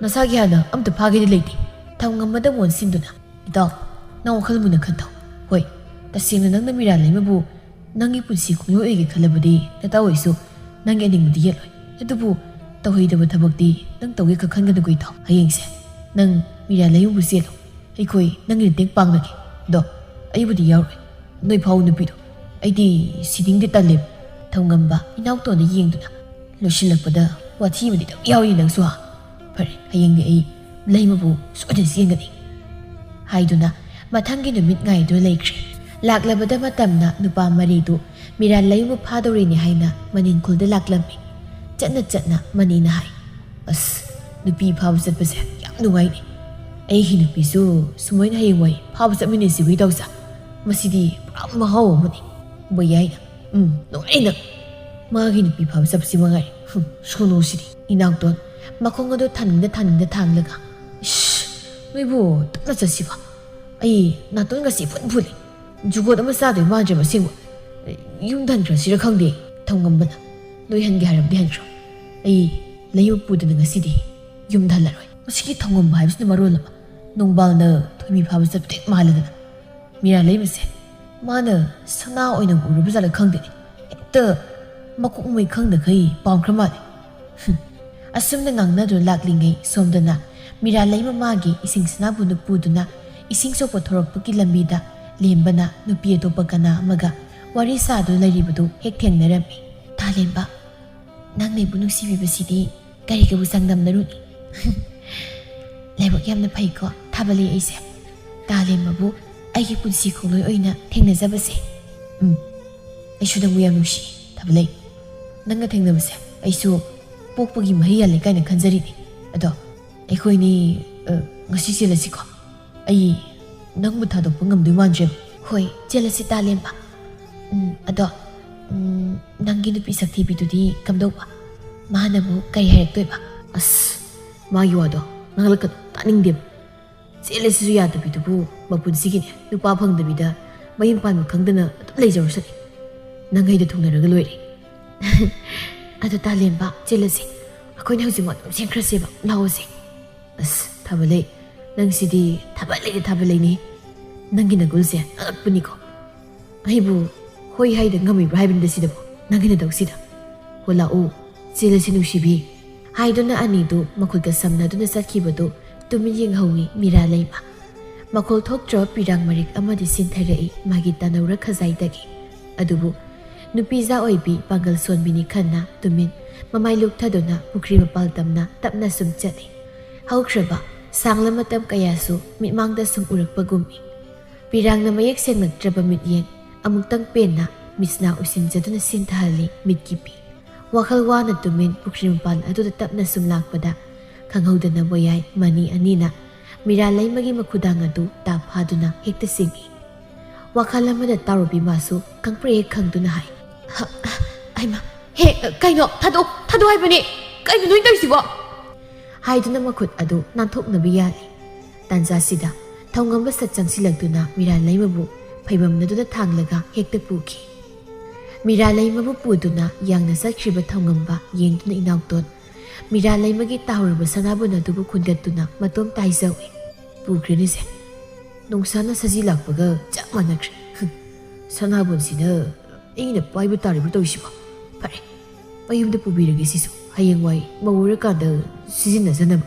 ꯅꯁꯥꯒꯤ ꯍꯥꯟꯅ ꯑꯝꯇ ꯐꯥꯒꯦꯗꯤ ꯂꯩꯇꯦ꯫" ꯊꯧꯉꯝꯕꯗ ꯑꯣꯟꯁꯤꯟꯗꯨꯅ, "ꯏꯇꯥꯎ, ꯅꯪ ꯋꯥꯈꯜ ꯃꯨꯟꯅ ꯈꯟꯊꯧ꯫ ꯍꯣꯏ, ꯇꯁꯦꯡꯅ ꯅꯪꯅ ꯃꯤꯔꯥ ꯂꯩꯃꯕꯨ ꯅꯪꯒꯤ ꯄꯨꯟꯁꯤ ꯈꯣꯡꯂꯣꯏ ꯑꯣꯏꯒꯦ ꯈꯜꯂꯕꯗꯤ ꯅꯇꯥꯎ ꯑꯩꯁꯨ ꯅꯪꯒꯤ ꯑꯅꯤꯡꯕꯗꯤ ꯌꯦꯠꯂꯣꯏ꯫ ꯑꯗꯨꯕꯨ ꯇꯧꯍꯩꯗꯕ ꯊꯕꯛꯇꯤ ꯅꯪ ꯇꯧꯒꯦ ꯈꯛ ꯈꯟꯒꯅꯨꯀꯣ ꯏꯇꯥꯎ꯫ ꯍꯌꯦꯡꯁꯦ ꯅꯪ ꯃꯤꯔꯥ ꯂꯩꯃꯕꯨ ꯆꯦꯜꯂꯣ꯫ ꯑꯩꯈꯣꯏ ꯅꯪꯒꯤ ꯃꯇꯦꯡ ꯄꯥꯡꯂꯒꯦ꯫ ꯑꯗꯣ ꯑꯩꯕꯨꯗꯤ ꯌꯥꯎꯔꯣꯏ꯫ ꯅꯣꯏ ꯐꯥꯎ ꯅꯨꯄꯤꯗꯣ꯫ ꯑꯩꯗꯤ ꯁꯤꯅꯤꯡꯗꯦ, ꯇꯜꯂꯦꯕ꯫" ꯊꯧꯉꯝꯕ ꯏꯅꯥꯎꯇꯣꯟꯗ ꯌꯦꯡꯗꯨꯅ, "ꯂꯣꯏꯁꯤꯜꯂꯛꯄꯗ ꯋꯥꯊꯤ ꯑꯃꯗꯤ ꯑꯗꯨꯝ ꯌꯥꯎꯏ ꯅꯪꯁꯨ, ꯍꯥ? ꯐꯔꯦ, ꯍꯌꯦꯡꯗꯤ ꯑꯩ ꯂꯩꯃꯕꯨ ꯁꯣꯏꯗꯅ ꯆꯦꯟꯒꯅꯤ" ꯍꯥꯏꯗꯨꯅ ꯃꯊꯪꯒꯤ ꯅꯨꯃꯤꯠ ꯉꯥꯏꯗꯨꯅ ꯂꯩꯈ꯭ꯔꯦ꯫ ꯂꯥꯛꯂꯕꯗ ꯃꯇꯝꯅ ꯅꯨꯄꯥ ꯃꯔꯤꯗꯨ ꯃꯤꯔꯥ ꯂꯩꯃ ꯐꯥꯗꯧꯔꯤꯅꯤ ꯍꯥꯏꯅ ꯃꯅꯤꯡꯈꯨꯜꯗ ꯂꯥꯛꯂꯝꯃꯤ꯫ ꯆꯠꯅ ꯆꯠꯅ ꯃꯅꯤꯅ ꯍꯥꯏ, "ꯑꯁ, ꯅꯨꯄꯤ ꯐꯥꯕ ꯆꯠꯄꯁꯦ ꯌꯥꯝ ꯅꯨꯡꯉꯥꯏꯅꯦ꯫ ꯑꯩꯒꯤ ꯅꯨꯄꯤꯁꯨ ꯁꯨꯃꯥꯏꯅ ꯍꯌꯦꯡꯋꯥꯏ ꯐꯥꯕ ꯆꯠꯃꯤꯟꯅꯁꯤꯕꯨ ꯏꯇꯥꯎꯆꯥ꯫ ꯃꯁꯤꯗꯤ ꯄꯨꯔꯥ ꯃꯍꯥꯎ ꯑꯃꯅꯤ꯫ ꯕꯣꯌꯥꯏꯅ, ꯎꯝ, ꯅꯨꯡꯉꯥꯏꯅ꯫ ꯃꯥꯒꯤ ꯅꯨꯄꯤ ꯐꯥꯕ ꯆꯠꯄꯁꯤ ꯃꯉꯥꯏ꯫ ꯍꯨꯝ, ꯁꯣꯅꯣꯁꯤꯗꯤ꯫" ꯏꯅꯥꯎꯇꯣꯟ ꯃꯈꯣꯡ ꯑꯗꯨ ꯊꯥꯅꯤꯡꯗ ꯊꯥꯅꯤꯡꯗ ꯊꯥꯡꯂꯒ, "ꯏꯁ, ꯅꯣꯏꯕꯨ ꯇꯞꯅ ꯆꯠꯁꯤꯕ꯫ ꯑꯩ ꯅꯥꯇꯣꯟꯒꯁꯤ ꯐꯨꯟ ꯐꯨꯜꯂꯤ꯫ ꯖꯨꯒꯣꯠ ꯑꯃ ꯆꯥꯗꯣꯏ ꯃꯥꯟꯗ꯭ꯔꯦ ꯑꯁꯦꯡꯕ꯫ ꯌꯨꯝꯗ ꯍꯟꯈ꯭ꯔꯁꯤꯔ ꯈꯪꯗꯦ꯫" ꯊꯧꯉꯝꯕꯅ, "ꯅꯣꯏ ꯍꯟꯒꯦ ꯍꯥꯏꯔꯕꯗꯤ ꯍꯟꯈ꯭ꯔꯣ꯫ ꯑꯩ ꯂꯩꯃ ꯄꯨꯗꯅ ꯉꯁꯤꯗꯤ ꯌꯨꯝꯗ ꯍꯜꯂꯔꯣꯏ꯫" ꯃꯁꯤꯒꯤ ꯊꯧꯉꯝꯕ ꯍꯥꯏꯕꯁꯤꯅ ꯃꯔꯣꯜ ꯑꯃ ꯅꯣꯡꯕꯥꯜꯅ ꯊꯣꯏꯕꯤ ꯐꯥꯕ ꯆꯠꯄꯗ ꯍꯦꯛ ꯃꯥꯜꯂꯗꯅ꯫ ꯃꯤꯔꯥ ꯂꯩꯃꯁꯦ ꯃꯥꯅ ꯁꯅꯥ ꯑꯣꯏꯅ ꯎꯔꯕ ꯖꯥꯠꯂ ꯈꯪꯗꯦꯅꯦ꯫ ꯍꯦꯛꯇ ꯃꯀꯣꯛ ꯃꯩ ꯈꯪꯗꯈꯩ ꯄꯥꯝꯈ꯭ꯔ ꯃꯥꯜꯂꯦ꯫ ꯍꯨꯝ꯫ ꯑꯁꯨꯝꯅ ꯉꯥꯡꯅꯗꯨꯅ ꯂꯥꯛꯂꯤꯉꯩ ꯁꯣꯝꯗꯅ ꯃꯤꯔꯥ ꯂꯩꯃ ꯃꯥꯒꯤ ꯏꯁꯤꯡ ꯁꯅꯥꯕꯨ ꯄꯨꯗꯨꯅ ꯏꯁꯤꯡ ꯁꯣꯛꯄ ꯊꯣꯔꯛꯄꯒꯤ ꯂꯝꯕꯤꯗ ꯂꯦꯝꯕꯅ ꯅꯨꯄꯤ ꯑꯇꯣꯞꯄ ꯀꯅꯥ ꯑꯃꯒ ꯋꯥꯔꯤ ꯁꯥꯗꯨꯅ ꯂꯩꯔꯤꯕꯗꯨ ꯍꯦꯛ ꯊꯦꯡꯅꯔꯝꯃꯤ꯫ "ꯇꯥꯂꯦꯝꯕ, ꯅꯪꯅ ꯑꯩꯕꯨ ꯅꯨꯡꯁꯤꯕꯤꯕꯁꯤꯗꯤ ꯀꯔꯤꯒꯕꯨ ꯆꯥꯡꯗꯝꯅꯔꯨꯅꯤ?" "ꯂꯥꯏꯕꯛ ꯌꯥꯝꯅ ꯐꯩꯀꯣ ꯊꯥꯕꯂꯩ ꯑꯩꯁꯦ꯫ ꯇꯥꯂꯦꯝꯕꯕꯨ ꯑꯩꯒꯤ ꯄꯨꯟꯁꯤ ꯈꯣꯡꯂꯣꯏ ꯑꯣꯏꯅ ꯊꯦꯡꯅꯖꯕꯁꯦ꯫" "ꯎꯝ, ꯑꯩꯁꯨ ꯅꯪꯕꯨ ꯌꯥꯝ ꯅꯨꯡꯁꯤ ꯊꯥꯕꯂꯩ꯫ ꯅꯪꯒ ꯊꯦꯡꯅꯕꯁꯦ ꯑꯩꯁꯨ ꯄꯣꯛꯄꯒꯤ ꯃꯍꯩ ꯌꯥꯜꯂꯦ ꯀꯥꯏꯅ ꯈꯟꯖꯔꯤꯅꯦ꯫ ꯑꯗꯣ ꯑꯩꯈꯣꯏꯅꯤ, ꯑ, ꯉꯁꯤ ꯆꯦꯜꯂꯁꯤꯀꯣ꯫ ꯑꯩ ꯅꯪꯕꯨ ꯊꯥꯗꯣꯛꯄ ꯉꯝꯗꯣꯏ ꯃꯥꯟꯗ꯭ꯔꯦꯕ꯫" "ꯍꯣꯏ, ꯆꯦꯜꯂꯁꯤ ꯇꯥꯂꯦꯝꯕ꯫ ꯎꯝ, ꯑꯗꯣ, ꯎꯝ, ꯅꯪꯒꯤ ꯅꯨꯄꯤ ꯁꯛꯊꯤꯕꯤꯗꯨꯗꯤ ꯀꯝꯗꯧꯕ? ꯃꯥꯅꯕꯨ ꯀꯔꯤ ꯍꯥꯏꯔꯛꯇꯣꯏꯕ?" "ꯑꯁ, ꯃꯥꯒꯤ ꯋꯥꯗꯣ ꯉꯥꯡꯂꯛꯀꯅꯨ, ꯇꯥꯅꯤꯡꯗꯦꯕ꯫ ꯆꯦꯜꯂꯁꯤꯁꯨ ꯌꯥꯗꯕꯤꯗꯨꯕꯨ ꯃꯄꯨꯟꯁꯤꯒꯤꯅꯦ ꯅꯨꯄꯥ ꯐꯪꯗꯕꯤꯗ ꯃꯌꯨꯝ ꯄꯥꯟꯕ ꯈꯪꯗꯅ ꯑꯗꯨꯝ ꯂꯩꯖꯔꯁꯅꯤ꯫ ꯅꯪ ꯑꯩꯗ ꯊꯨꯡꯅꯔꯒ ꯂꯣꯏꯔꯦ꯫" "ꯑꯗꯨ ꯇꯥꯂꯦꯝꯕ, ꯆꯦꯜꯂꯁꯤ꯫ ꯑꯩꯈꯣꯏꯅ ꯍꯧꯖꯤꯛꯃꯛ ꯑꯗꯨꯝ ꯆꯦꯟꯈ꯭ꯔꯁꯦꯕ꯫ ꯂꯥꯛꯑꯣꯁꯦ꯫" "ꯑꯁ, ꯊꯥꯕꯂꯩ, ꯅꯪꯁꯤꯗꯤ ꯊꯥꯕꯂꯩꯗꯤ ꯊꯥꯕꯂꯩꯅꯤ꯫ ꯅꯪꯒꯤ ꯅꯒꯨꯜꯁꯦ ꯑꯉꯛꯄꯅꯤꯀꯣ꯫ ꯑꯩꯕꯨ ꯍꯣꯏ ꯍꯥꯏꯗ ꯉꯝꯃꯤꯕ꯭ꯔꯥ ꯍꯥꯏꯕꯅꯤꯗ ꯁꯤꯗꯕꯨ, ꯅꯪꯒꯤ ꯅꯗꯧꯁꯤꯗ꯫ ꯍꯣ ꯂꯥꯛꯑꯣ, ꯆꯦꯜꯂꯁꯤ ꯅꯨꯡꯁꯤꯕꯤ꯫" ꯍꯥꯏꯗꯨꯅ ꯑꯅꯤꯗꯨ ꯃꯈꯨꯠꯀ ꯁꯝꯅꯗꯨꯅ ꯆꯠꯈꯤꯕꯗꯨ ꯇꯨꯃꯤꯟ ꯌꯦꯡꯍꯧꯏ ꯃꯤꯔꯥ ꯂꯩꯃ꯫ ꯃꯈꯣꯜ ꯊꯣꯛꯇ꯭ꯔꯕ ꯄꯤꯔꯥꯡ ꯃꯔꯤꯛ ꯑꯃꯗꯤ ꯁꯤꯟꯊꯔꯛꯏ ꯃꯥꯒꯤ ꯇꯥꯅꯧꯔ ꯈꯖꯥꯏꯗꯒꯤ꯫ ꯑꯗꯨꯕꯨ ꯅꯨꯄꯤꯖꯥ ꯑꯣꯏꯕꯤ ꯄꯥꯡꯒꯜ ꯁꯣꯟꯕꯤꯅꯤ ꯈꯟꯅ ꯇꯨꯃꯤꯟ ꯃꯃꯥꯏ ꯂꯨꯞꯊꯗꯨꯅ ꯄꯨꯈ꯭ꯔꯤ ꯃꯄꯥꯜ ꯇꯝꯅ ꯇꯞꯅ ꯁꯨꯝ ꯆꯠꯂꯤ꯫ ꯍꯧꯈ꯭ꯔꯕ ꯁꯥꯡꯂ ꯃꯇꯝ ꯀꯌꯥꯁꯨ ꯃꯤꯠꯃꯥꯡꯗ ꯁꯨꯝ ꯎꯔꯛꯄꯒꯨꯝꯃꯤ꯫ ꯄꯤꯔꯥꯡꯅ ꯃꯌꯦꯛ ꯁꯦꯡꯂꯛꯇ꯭ꯔꯕ ꯃꯤꯠꯌꯦꯡ ꯑꯃꯨꯛꯇꯪ ꯄꯦꯟꯅ ꯃꯤꯠꯁꯅꯥ ꯎꯏꯁꯤꯟꯖꯗꯨꯅ ꯁꯤꯟꯊꯍꯜꯂꯤ ꯃꯤꯠꯀꯤ ꯄꯤ꯫ ꯋꯥꯈꯜ ꯋꯥꯅ ꯇꯨꯃꯤꯟ ꯄꯨꯈ꯭ꯔꯤ ꯃꯄꯥꯟ ꯑꯗꯨꯗ ꯇꯞꯅ ꯁꯨꯝ ꯂꯥꯛꯄꯗ ꯈꯪꯍꯧꯗꯅ ꯕꯣꯌꯥꯏ ꯃꯅꯤ ꯑꯅꯤꯅ ꯃꯤꯔꯥ ꯂꯩꯃꯒꯤ ꯃꯈꯨꯗꯥꯡ ꯑꯗꯨ ꯇꯥꯞ ꯐꯥꯗꯨꯅ ꯍꯦꯛꯇ ꯆꯤꯡꯏ꯫ ꯋꯥꯈꯜ ꯑꯃꯗ ꯇꯥꯎꯔꯨꯕꯤ ꯃꯥꯁꯨ ꯈꯪꯄ꯭ꯔꯦꯛ ꯍꯦꯛ ꯈꯪꯗꯨꯅ ꯍꯥꯏ, "ꯍ-, ꯍ-, ꯍꯩꯃꯥ, ꯍꯦ, ꯀꯩꯅꯣ? ꯊꯥꯗꯣꯛ, ꯊꯥꯗꯣꯛ ꯍꯥꯏꯕꯅꯦ꯫ ꯀꯩꯅꯣ ꯅꯣꯏ ꯇꯧꯔꯤꯁꯤꯕꯣ?" ꯍꯥꯏꯗꯨꯅ ꯃꯈꯨꯠ ꯑꯗꯨ ꯅꯥꯟꯊꯣꯛꯅꯕ ꯌꯥꯜꯂꯤ꯫ ꯇꯥꯟꯖꯥꯁꯤꯗ ꯊꯧꯉꯝꯕ ꯁꯠ ꯆꯪꯁꯤꯜꯂꯛꯇꯨꯅ ꯃꯤꯔꯥ ꯂꯩꯃꯕꯨ ꯐꯩꯕꯝꯅꯗꯨꯅ ꯊꯥꯡꯂꯒ ꯍꯦꯛꯇ ꯄꯨꯈꯤ꯫ ꯃꯤꯔꯥ ꯂꯩꯃꯕꯨ ꯄꯨꯗꯨꯅ ꯌꯥꯡꯅ ꯆꯠꯈ꯭ꯔꯤꯕ ꯊꯧꯉꯝꯕ ꯌꯦꯡꯗꯨꯅ ꯏꯅꯥꯎꯇꯣꯟ ꯃꯤꯔꯥ ꯂꯩꯃꯒꯤ ꯇꯥꯍꯧꯔꯕ ꯁꯅꯥꯕꯨꯟ ꯑꯗꯨꯕꯨ ꯈꯨꯟꯒꯠꯇꯨꯅ ꯃꯇꯣꯝꯇ ꯍꯥꯏꯖꯧꯏ, "ꯄꯨꯈ꯭ꯔꯦꯅꯦꯁꯦ꯫ ꯅꯣꯡꯁꯥꯅ ꯁꯖꯤ ꯂꯥꯛꯄꯒ ꯆꯞ ꯃꯥꯟꯅꯈ꯭ꯔꯦ꯫ ꯍꯨꯝ, ꯁꯅꯥꯕꯨꯟꯁꯤꯅ ꯑꯩꯅ ꯄꯥꯏꯕ ꯇꯥꯔꯤꯕ ꯇꯧꯔꯤꯁꯤꯕꯣ? ꯐꯔꯦ, ꯃꯌꯨꯝꯗ ꯄꯨꯕꯤꯔꯒꯦ ꯁꯤꯁꯨ꯫ ꯍꯌꯦꯡꯋꯥꯏ ꯃꯧ ꯑꯣꯏꯔꯀꯥꯟꯗ ꯁꯤꯖꯤꯟꯅꯖꯅꯕ꯫"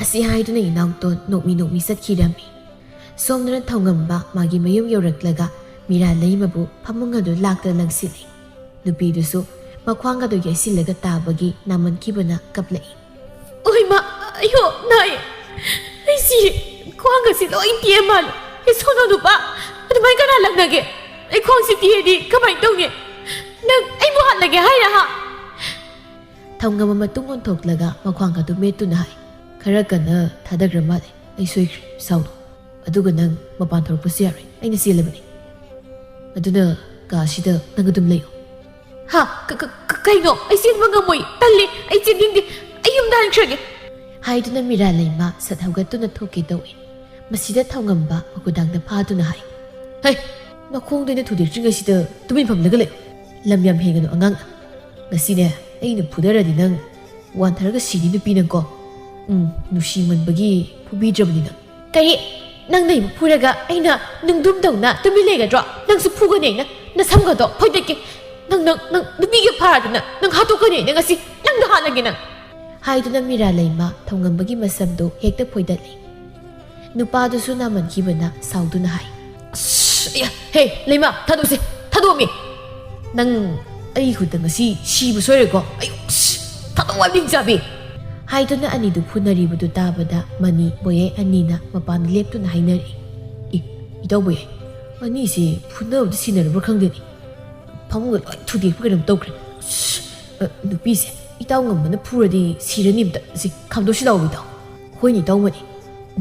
ꯑꯁꯤ ꯍꯥꯏꯗꯨꯅ ꯏꯅꯥꯎꯇꯣꯟ ꯅꯣꯛꯃꯤ ꯅꯣꯛꯃꯤ ꯆꯠꯈꯤꯔꯝꯃꯤ꯫ ꯁꯣꯝꯗꯅ ꯊꯧꯉꯝꯕ ꯃꯥꯒꯤ ꯃꯌꯨꯝ ꯌꯧꯔꯛꯂꯒ ꯃꯤꯔꯥ ꯂꯩꯃꯕꯨ ꯐꯃꯨꯡ ꯑꯗꯨ ꯂꯥꯛꯇ ꯂꯪꯁꯤꯜꯂꯤ꯫ ꯅꯨꯄꯤꯗꯨꯁꯨ ꯃꯈ꯭ꯋꯥꯡ ꯑꯗꯨ ꯌꯩꯁꯤꯜꯂꯒ ꯇꯥꯕꯒꯤ ꯅꯥꯃꯟꯈꯤꯕꯅ ꯀꯞꯂꯛꯏ꯫ "ꯑꯣꯏꯃꯥ, ꯑꯌꯣ, ꯅꯥꯏ꯫ ꯑꯩꯁꯤ ꯈ꯭ꯋꯥꯡꯒꯁꯤ ꯂꯣꯏ ꯇꯦꯛꯑ ꯃꯥꯜꯂꯦ꯫ ꯑꯦ, ꯁꯣꯅꯣ ꯅꯨꯄꯥ, ꯑꯗꯨꯃꯥꯏ ꯀꯅꯥ ꯂꯪꯅꯒꯦ? ꯑꯩ ꯈ꯭ꯋꯥꯡꯁꯤ ꯇꯦꯛꯑꯗꯤ ꯀꯃꯥꯏ ꯇꯧꯅꯤ? ꯅꯪ ꯑꯩꯕꯨ ꯍꯥꯠꯂꯒꯦ ꯍꯥꯏꯔ, ꯍꯥ?" ꯊꯧꯉꯝꯕ ꯃꯇꯨꯡ ꯑꯣꯟꯊꯣꯛꯂꯒ ꯃꯈ꯭ꯋꯥꯡ ꯑꯗꯨ ꯃꯦꯠꯇꯨꯅ ꯍꯥꯏ, "ꯈꯔ ꯀꯟꯅ ꯊꯥꯗꯈ꯭ꯔ ꯃꯥꯜꯂꯦ꯫ ꯑꯩ ꯁꯣꯏꯈ꯭ꯔꯦ, ꯁꯥꯎꯅꯨ꯫ ꯑꯗꯨꯒ ꯅꯪ ꯃꯄꯥꯟ ꯊꯣꯔꯛꯄꯁꯨ ꯌꯥꯔꯣꯏ꯫ ꯑꯩꯅ ꯆꯦꯜꯂꯕꯅꯤ꯫ ꯑꯗꯨꯅ ꯀꯥ ꯑꯁꯤꯗ ꯅꯪ ꯑꯗꯨꯝ ꯂꯩꯌꯨ꯫" "ꯍꯥ? ꯀ-, ꯀ-, ꯀ-, ꯀꯩꯅꯣ? ꯑꯩ ꯆꯦꯟꯕ ꯉꯝꯃꯣꯏ꯫ ꯇꯜꯂꯤ꯫ ꯑꯩ ꯆꯦꯟꯅꯤꯡꯗꯦ꯫ ꯑꯩ ꯌꯨꯝꯗ ꯍꯟꯈ꯭ꯔꯒꯦ꯫" ꯍꯥꯏꯗꯨꯅ ꯃꯤꯔꯥ ꯂꯩꯃ ꯁꯠ ꯍꯧꯒꯠꯇꯨꯅ ꯊꯣꯛꯀꯦ ꯇꯧꯏ꯫ ꯃꯁꯤꯗ ꯊꯧꯉꯝꯕ ꯃꯈꯨꯗꯥꯡꯗ ꯐꯥꯗꯨꯅ ꯍꯥꯏ, "ꯍꯩ! ꯅꯈꯣꯡꯗꯣ ꯑꯩꯅ ꯊꯨꯗꯦꯛꯇ꯭ꯔꯤꯉꯩꯁꯤꯗ ꯇꯨꯃꯤꯟ ꯐꯝꯂꯒ ꯂꯩꯌꯨ꯫ ꯂꯝ ꯌꯥꯝ ꯍꯦꯟꯒꯅꯨ ꯑꯉꯥꯡ꯫ ꯉꯁꯤꯅꯦ ꯑꯩꯅ ꯐꯨꯗꯔꯗꯤ ꯅꯪ ꯋꯥꯟꯊꯔꯒ ꯁꯤꯅꯤ ꯅꯨꯄꯤ ꯅꯪꯀꯣ꯫ ꯎꯝ, ꯅꯨꯡꯁꯤꯃꯟꯕꯒꯤ ꯐꯨꯕꯤꯗ꯭ꯔꯕꯅꯤ ꯅꯪ꯫" "ꯀꯔꯤ? ꯅꯪꯅ ꯑꯩꯕꯨ ꯐꯨꯔꯒ ꯑꯩꯅ ꯅꯨꯡꯗꯨꯝꯗꯧꯅ ꯇꯨꯃꯤꯟ ꯂꯩꯒꯗ꯭ꯔꯣ? ꯅꯪꯁꯨ ꯐꯨꯒꯅꯤ ꯑꯩꯅ꯫ ꯅꯁꯝꯒꯗꯣ ꯐꯣꯏꯗꯠꯀꯦ꯫ ꯅꯪ, ꯅꯪ, ꯅꯪ ꯅꯨꯄꯤꯒ ꯐꯥꯔꯗꯅ ꯅꯪ ꯍꯥꯠꯇꯣꯛꯀꯅꯤ ꯑꯩꯅ ꯉꯁꯤ꯫ ꯅꯪꯅ ꯍꯥꯠꯂꯒꯦ ꯅꯪ꯫" ꯍꯥꯏꯗꯨꯅ ꯃꯤꯔꯥ ꯂꯩꯃ ꯊꯧꯉꯝꯕꯒꯤ ꯃꯁꯝꯗꯨ ꯍꯦꯛꯇ ꯐꯣꯏꯗꯠꯂꯤ꯫ ꯅꯨꯄꯥꯗꯨꯁꯨ ꯅꯥꯃꯟꯈꯤꯕꯅ ꯁꯥꯎꯗꯨꯅ ꯍꯥꯏ, "ꯑꯁ, ꯑꯌꯥ, ꯍꯦ, ꯂꯩꯃ, ꯊꯥꯗꯣꯛꯁꯦ, ꯊꯥꯗꯣꯛꯑꯝꯃꯤ꯫ ꯅꯪ ꯑꯩ ꯈꯨꯠꯇ ꯉꯁꯤ ꯁꯤꯕ ꯁꯣꯏꯔꯣꯏꯀꯣ꯫ ꯑꯌꯨ, ꯑꯁ, ꯊꯥꯗꯣꯛꯑꯣ ꯍꯥꯏꯕꯅꯤ ꯆꯥꯕꯤ꯫" ꯍꯥꯏꯗꯨꯅ ꯑꯅꯤꯗꯨ ꯐꯨꯅꯔꯤꯕꯗꯨ ꯇꯥꯕꯗ ꯃꯅꯤ ꯕꯣꯌꯦ ꯑꯅꯤꯅ ꯃꯄꯥꯟꯗ ꯂꯦꯞꯇꯨꯅ ꯍꯥꯏꯅꯔꯛꯏ, "ꯏ, ꯏꯇꯥꯎꯕꯤ, ꯑꯅꯤꯁꯤ ꯐꯨꯅꯕꯗ ꯁꯤꯟꯅꯔꯕ꯭ꯔꯥ ꯈꯪꯗꯦꯅꯦ꯫ ꯐꯃꯨꯡꯒ ꯂꯣꯏ ꯊꯨꯗꯦꯛꯄ ꯀꯩꯅꯣꯝ ꯇꯧꯈ꯭ꯔꯦ꯫ ꯑꯁ, ꯑ, ꯅꯨꯄꯤꯁꯦ ꯏꯇꯥꯎ ꯉꯝꯕꯅ ꯐꯨꯔꯗꯤ ꯁꯤꯔꯅꯤ꯫ ꯑꯝꯇ ꯁꯤ ꯈꯥꯝꯗꯣꯛꯁꯤ ꯂꯥꯛꯑꯣ ꯏꯇꯥꯎ꯫ ꯍꯣꯏꯅꯦ ꯏꯇꯥꯎꯃꯅꯤ,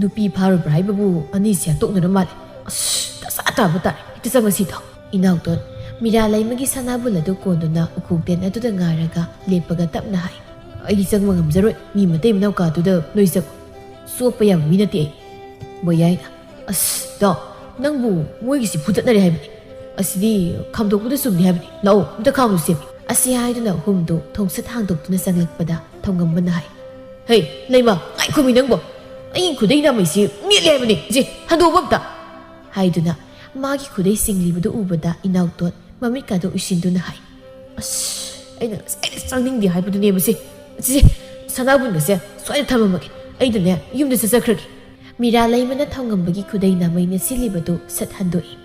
ꯅꯨꯄꯤ ꯐꯥꯔꯨꯕ꯭ꯔꯥ ꯍꯥꯏꯕꯕꯨ ꯑꯅꯤꯁꯤ ꯍꯥꯠꯇꯣꯛꯅꯔ ꯃꯥꯜꯂꯦ꯫ ꯑꯁ, ꯗꯁꯥ ꯇꯥꯕ ꯇꯥꯔꯦ꯫ ꯍꯦꯛꯇ ꯆꯪꯉꯁꯤ ꯏꯇꯥꯎ꯫ ꯏꯅꯥꯎꯇꯣꯟ ꯃꯤꯔꯥ ꯂꯩꯃꯒꯤ ꯁꯅꯥꯕꯨꯜ ꯑꯗꯨ ꯀꯣꯟꯗꯨꯅ ꯎꯈꯣꯡꯇꯦꯟ ꯑꯗꯨꯗ ꯉꯥꯏꯔꯒ ꯂꯦꯞꯄꯒ ꯇꯞꯅ ꯍꯥꯏ, "ꯑꯩꯗꯤ ꯆꯪꯕ ꯉꯝꯖꯔꯣꯏ, ꯃꯤ ꯃꯇꯩ ꯃꯅꯥꯎ ꯀꯥꯗꯨꯗ ꯅꯣꯏ ꯆꯪꯉꯨ꯫ ꯆꯣꯞꯄ ꯌꯥꯕ ꯃꯤ ꯅꯠꯇꯦ ꯑꯩ꯫" ꯕꯣꯌꯥꯏꯅ, "ꯑꯁ, ꯏꯇꯥꯎ, ꯅꯪꯕꯨ ꯃꯣꯏꯒꯤꯁꯤ ꯐꯨꯗꯠꯅꯔꯦ ꯍꯥꯏꯕꯅꯤ꯫ ꯑꯁꯤꯗꯤ ꯈꯥꯝꯗꯣꯛꯄꯗ ꯆꯨꯝꯅꯤ ꯍꯥꯏꯕꯅꯤ꯫ ꯂꯥꯛꯑꯣ, ꯑꯝꯇ ꯈꯥꯝꯃꯨꯁꯦ꯫" ꯑꯁꯤ ꯍꯥꯏꯗꯨꯅ ꯑꯍꯨꯝꯗꯨ ꯊꯣꯡꯁꯠ ꯍꯥꯡꯗꯣꯛꯇꯨꯅ ꯆꯪꯂꯛꯄꯗ ꯊꯧꯉꯝꯕꯅ ꯍꯥꯏ, "ꯍꯦ, ꯂꯩꯃ, ꯉꯥꯏꯈꯣꯃꯤ ꯅꯪꯕꯣ꯫ ꯑꯩꯒꯤ ꯈꯨꯗꯩ ꯅꯥꯃꯩꯁꯤ ꯅꯦꯠꯂꯦ ꯍꯥꯏꯕꯅꯤ꯫ ꯁꯦ, ꯍꯟꯗꯣꯛꯑꯣ ꯑꯝꯇ꯫" ꯍꯥꯏꯗꯨꯅ ꯃꯥꯒꯤ ꯈꯨꯗꯩ ꯆꯤꯡꯂꯤꯕꯗꯨ ꯎꯕꯗ ꯏꯅꯥꯎꯇꯣꯟ ꯃꯃꯤꯠꯀꯥꯗꯨ ꯎꯏꯁꯤꯟꯗꯨꯅ ꯍꯥꯏ, "ꯑꯁ, ꯑꯩꯅ ꯉꯁꯥꯏꯗ ꯆꯪꯅꯤꯡꯗꯦ ꯍꯥꯏꯕꯗꯨꯅꯦ ꯃꯁꯤ꯫ ꯁꯤꯁꯦ, ꯁꯅꯥꯕꯨꯟꯒꯁꯦ ꯁ꯭ꯋꯥꯏꯗ ꯊꯝꯃꯝꯃꯒꯦ꯫ ꯑꯩꯅꯅꯦ, ꯌꯨꯝꯗ ꯆꯠꯆꯈ꯭ꯔꯒꯦ꯫" ꯃꯤꯔꯥ ꯂꯩꯃꯅ ꯊꯧꯉꯝꯕꯒꯤ ꯈꯨꯗꯩ ꯅꯥꯃꯩꯅ ꯁꯤꯜꯂꯤꯕꯗꯨ ꯁꯠ ꯍꯟꯗꯣꯛꯏ꯫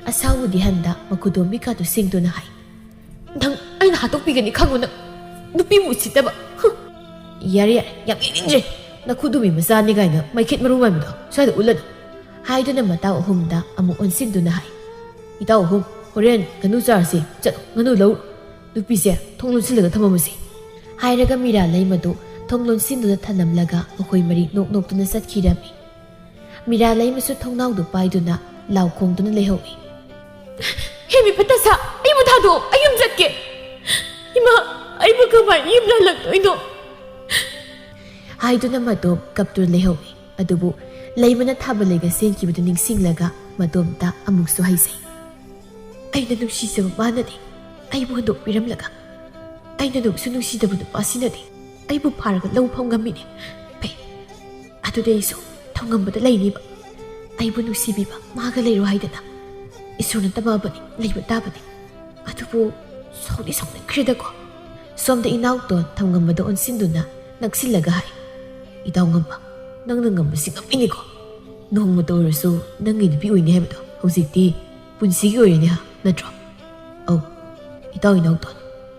ꯑꯁꯥꯎꯕꯗꯤ ꯍꯟꯗ ꯃꯈꯨꯗꯣꯝꯕꯤꯀꯥꯗꯨ ꯁꯤꯡꯗꯨꯅ ꯍꯥꯏ, "ꯅꯪ ꯑꯩꯅ ꯍꯥꯠꯇꯣꯛꯄꯤꯒꯅꯤ ꯈꯪꯉꯨ ꯅꯪ꯫ ꯅꯨꯄꯤꯕꯨ ꯎꯁꯤꯠꯇꯕ꯫ ꯍꯨꯝ꯫ ꯌꯥꯔꯦ, ꯌꯥꯔꯦ, ꯌꯥꯝ ꯌꯦꯡꯅꯤꯡꯗ꯭ꯔꯦ꯫ ꯅꯈꯨꯗꯣꯝꯕꯤ ꯃꯆꯥꯅꯤ ꯀꯥꯏꯅ ꯃꯩꯈꯦꯠ ꯃꯔꯨ ꯃꯥꯟꯕꯗꯣ ꯁ꯭ꯋꯥꯏꯗ ꯎꯠꯂꯅꯨ꯫" ꯍꯥꯏꯗꯨꯅ ꯃꯇꯥꯎ ꯑꯍꯨꯝꯗ ꯑꯃꯨꯛ ꯑꯣꯟꯁꯤꯟꯗꯨꯅ ꯍꯥꯏ, "ꯏꯇꯥꯎ ꯑꯍꯨꯝ, ꯍꯣꯔꯦꯟ ꯉꯥꯅꯨ ꯆꯥꯔꯁꯤ꯫ ꯆꯠꯂꯣ, ꯉꯥꯅꯨ ꯂꯧꯔꯨ꯫ ꯅꯨꯄꯤꯁꯦ ꯊꯣꯡ ꯂꯣꯟꯁꯤꯜꯂꯒ ꯊꯝꯃꯝꯃꯁꯤ꯫" ꯍꯥꯏꯔꯒ ꯃꯤꯔꯥ ꯂꯩꯃꯗꯨ ꯊꯣꯡ ꯂꯣꯟꯁꯤꯟꯗꯨꯅ ꯊꯅꯝꯂꯒ ꯃꯈꯣꯏ ꯃꯔꯤ ꯅꯣꯛ ꯅꯣꯛꯇꯨꯅ ꯆꯠꯈꯤꯔꯝꯃꯤ꯫ ꯃꯤꯔꯥ ꯂꯩꯃꯁꯨ ꯊꯣꯡꯅꯥꯎꯗꯨ ꯄꯥꯏꯗꯨꯅ ꯂꯥꯎ ꯈꯣꯡꯗꯨꯅ ꯂꯩꯍꯧꯏ꯫ "ꯍꯦ ꯃꯤ ꯐꯠꯇ ꯁꯥ, ꯑꯩꯕꯨ ꯊꯥꯗꯣꯛꯑꯣ, ꯑꯩ ꯌꯨꯝ ꯆꯠꯀꯦ꯫ ꯏꯃꯥ, ꯑꯩꯕꯨ ꯀꯃꯥꯏꯅ ꯌꯨꯝꯗ ꯍꯜꯂꯛꯇꯣꯏꯅꯣ?" ꯍꯥꯏꯗꯨꯅ ꯃꯇꯣꯝ ꯀꯞꯇꯨꯅ ꯂꯩꯍꯧꯏ꯫ ꯑꯗꯨꯕꯨ ꯂꯩꯃꯅ ꯊꯥꯕꯜ ꯂꯩꯒ ꯆꯦꯟꯈꯤꯕꯗꯨ ꯅꯤꯡꯁꯤꯡꯂꯒ ꯃꯇꯣꯝꯇ ꯑꯃꯨꯛꯁꯨ ꯍꯥꯏꯖꯩ, "ꯑꯩꯅ ꯅꯨꯡꯁꯤꯖꯕ ꯃꯥꯅꯗꯤ ꯑꯩꯕꯨ ꯍꯨꯟꯗꯣꯛꯄꯤꯔꯝꯂꯒ, ꯑꯩꯅ ꯅꯨꯡꯁꯨ ꯅꯨꯡꯁꯤꯗꯕ ꯅꯨꯄꯥꯁꯤꯅꯗꯤ ꯑꯩꯕꯨ ꯐꯥꯔꯒ ꯂꯧ ꯐꯥꯎ ꯉꯝꯃꯤꯅꯦ꯫ ꯐꯩ, ꯑꯗꯨꯗꯤ ꯑꯩꯁꯨ ꯊꯧꯉꯝꯕꯗ ꯂꯩꯅꯤꯕ꯫ ꯑꯩꯕꯨ ꯅꯨꯡꯁꯤꯕꯤꯕ ꯃꯥꯒ ꯂꯩꯔꯣ ꯍꯥꯏꯗꯅ ꯏꯁꯣꯔꯅ ꯇꯝꯃꯛꯑꯕꯅꯤ, ꯂꯩꯕ ꯇꯥꯕꯅꯤ꯫ ꯑꯗꯨꯕꯨ ꯁꯥꯎꯗꯤ ꯁꯥꯎꯅꯤꯡꯈ꯭ꯔꯦꯗꯀꯣ꯫" ꯁꯣꯝꯗ ꯏꯅꯥꯎꯇꯣꯟ ꯊꯧꯉꯝꯕꯗ ꯑꯣꯟꯁꯤꯟꯗꯨꯅ ꯅꯛꯁꯤꯜꯂꯒ ꯍꯥꯏ, "ꯏꯇꯥꯎ ꯉꯝꯕ, ꯅꯪꯅ ꯉꯝꯕꯁꯤ ꯉꯝꯃꯤꯅꯤꯀꯣ꯫ ꯅꯣꯡꯃꯇ ꯑꯣꯏꯔꯁꯨ ꯅꯪꯒꯤ ꯅꯨꯄꯤ ꯑꯣꯏꯅꯤ ꯍꯥꯏꯕꯗꯣ ꯍꯧꯖꯤꯛꯇꯤ ꯄꯨꯟꯁꯤꯒꯤ ꯑꯣꯏꯔꯦꯅꯦ ꯍꯥ, ꯅꯠꯇ꯭ꯔꯣ? ꯑꯧ, ꯏꯇꯥꯎ ꯏꯅꯥꯎꯇꯣꯟ,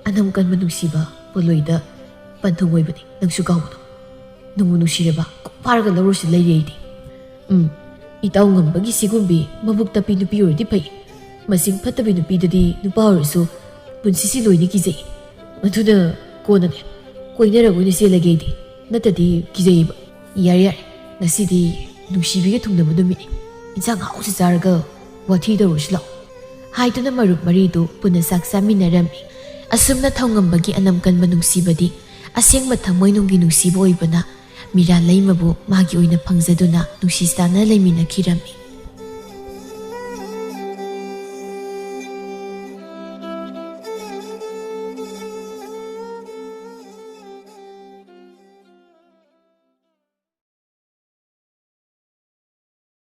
ꯑꯅꯝ ꯀꯟꯕ ꯅꯨꯡꯁꯤꯕ ꯄꯣꯠꯂꯣꯏꯗ ꯄꯟꯊꯨꯡ ꯑꯣꯏꯕꯅꯤ, ꯅꯪꯁꯨ ꯀꯥꯎꯒꯅꯨ꯫ ꯅꯨꯡꯕꯨ ꯅꯨꯡꯁꯤꯔꯕ ꯀꯣꯛ ꯐꯥꯔꯒ ꯂꯧꯔꯨꯁꯤ ꯂꯩꯔꯦ ꯑꯩꯗꯤ꯫" "ꯎꯝ, ꯏꯇꯥꯎ ꯉꯝꯕꯒꯤ ꯁꯤꯒꯨꯝꯕꯤ ꯃꯕꯨꯛ ꯇꯞꯄꯤ ꯅꯨꯄꯤ ꯑꯣꯏꯔꯗꯤ ꯐꯩ꯫ ꯃꯁꯤꯡ ꯐꯠꯇꯕꯤ ꯅꯨꯄꯤꯗꯗꯤ ꯅꯨꯄꯥ ꯑꯣꯏꯔꯁꯨ ꯄꯨꯟꯁꯤꯁꯤ ꯂꯣꯏꯅ ꯀꯤꯖꯩ꯫ ꯑꯗꯨꯅ ꯀꯣꯟꯅꯅꯦ, ꯀꯣꯏꯅꯔꯒ ꯑꯣꯏꯅ ꯆꯦꯜꯂꯒꯦ ꯑꯩꯗꯤ꯫ ꯅꯠꯇꯗꯤ ꯀꯤꯖꯩꯌꯦꯕ꯫ ꯌꯥꯔꯦ, ꯌꯥꯔꯦ꯫ ꯉꯁꯤꯗꯤ ꯅꯨꯡꯁꯤꯕꯤꯒ ꯊꯨꯡꯅꯕ ꯅꯨꯃꯤꯠꯅꯤ꯫ ꯏꯟꯁꯥꯡ ꯑꯍꯥꯎꯁꯤ ꯆꯥꯔꯒ ꯋꯥꯊꯤ ꯇꯧꯔꯨꯁꯤ ꯂꯥꯛꯑꯣ꯫ ꯍꯥꯏꯗꯨꯅ ꯃꯔꯨꯞ ꯃꯔꯤꯗꯨ ꯄꯨꯟꯅ ꯆꯥꯛ ꯆꯥꯃꯤꯟꯅꯔꯝꯃꯤ꯫ ꯑꯁꯨꯝꯅ ꯊꯧꯉꯝꯕꯒꯤ ꯑꯅꯝ ꯀꯟꯕ ꯅꯨꯡꯁꯤꯕꯗꯤ ꯑꯁꯦꯡꯕ ꯊꯃꯣꯏꯅꯨꯡꯒꯤ ꯅꯨꯡꯁꯤꯕ ꯑꯣꯏꯕꯅ ꯃꯤꯔꯥ ꯂꯩꯃꯕꯨ ꯃꯥꯒꯤ ꯑꯣꯏꯅ ꯐꯪꯖꯗꯨꯅ ꯅꯨꯡꯁꯤ ꯆꯥꯟꯅ ꯂꯩꯃꯤꯟꯅꯈꯤꯔꯝꯃꯤ꯫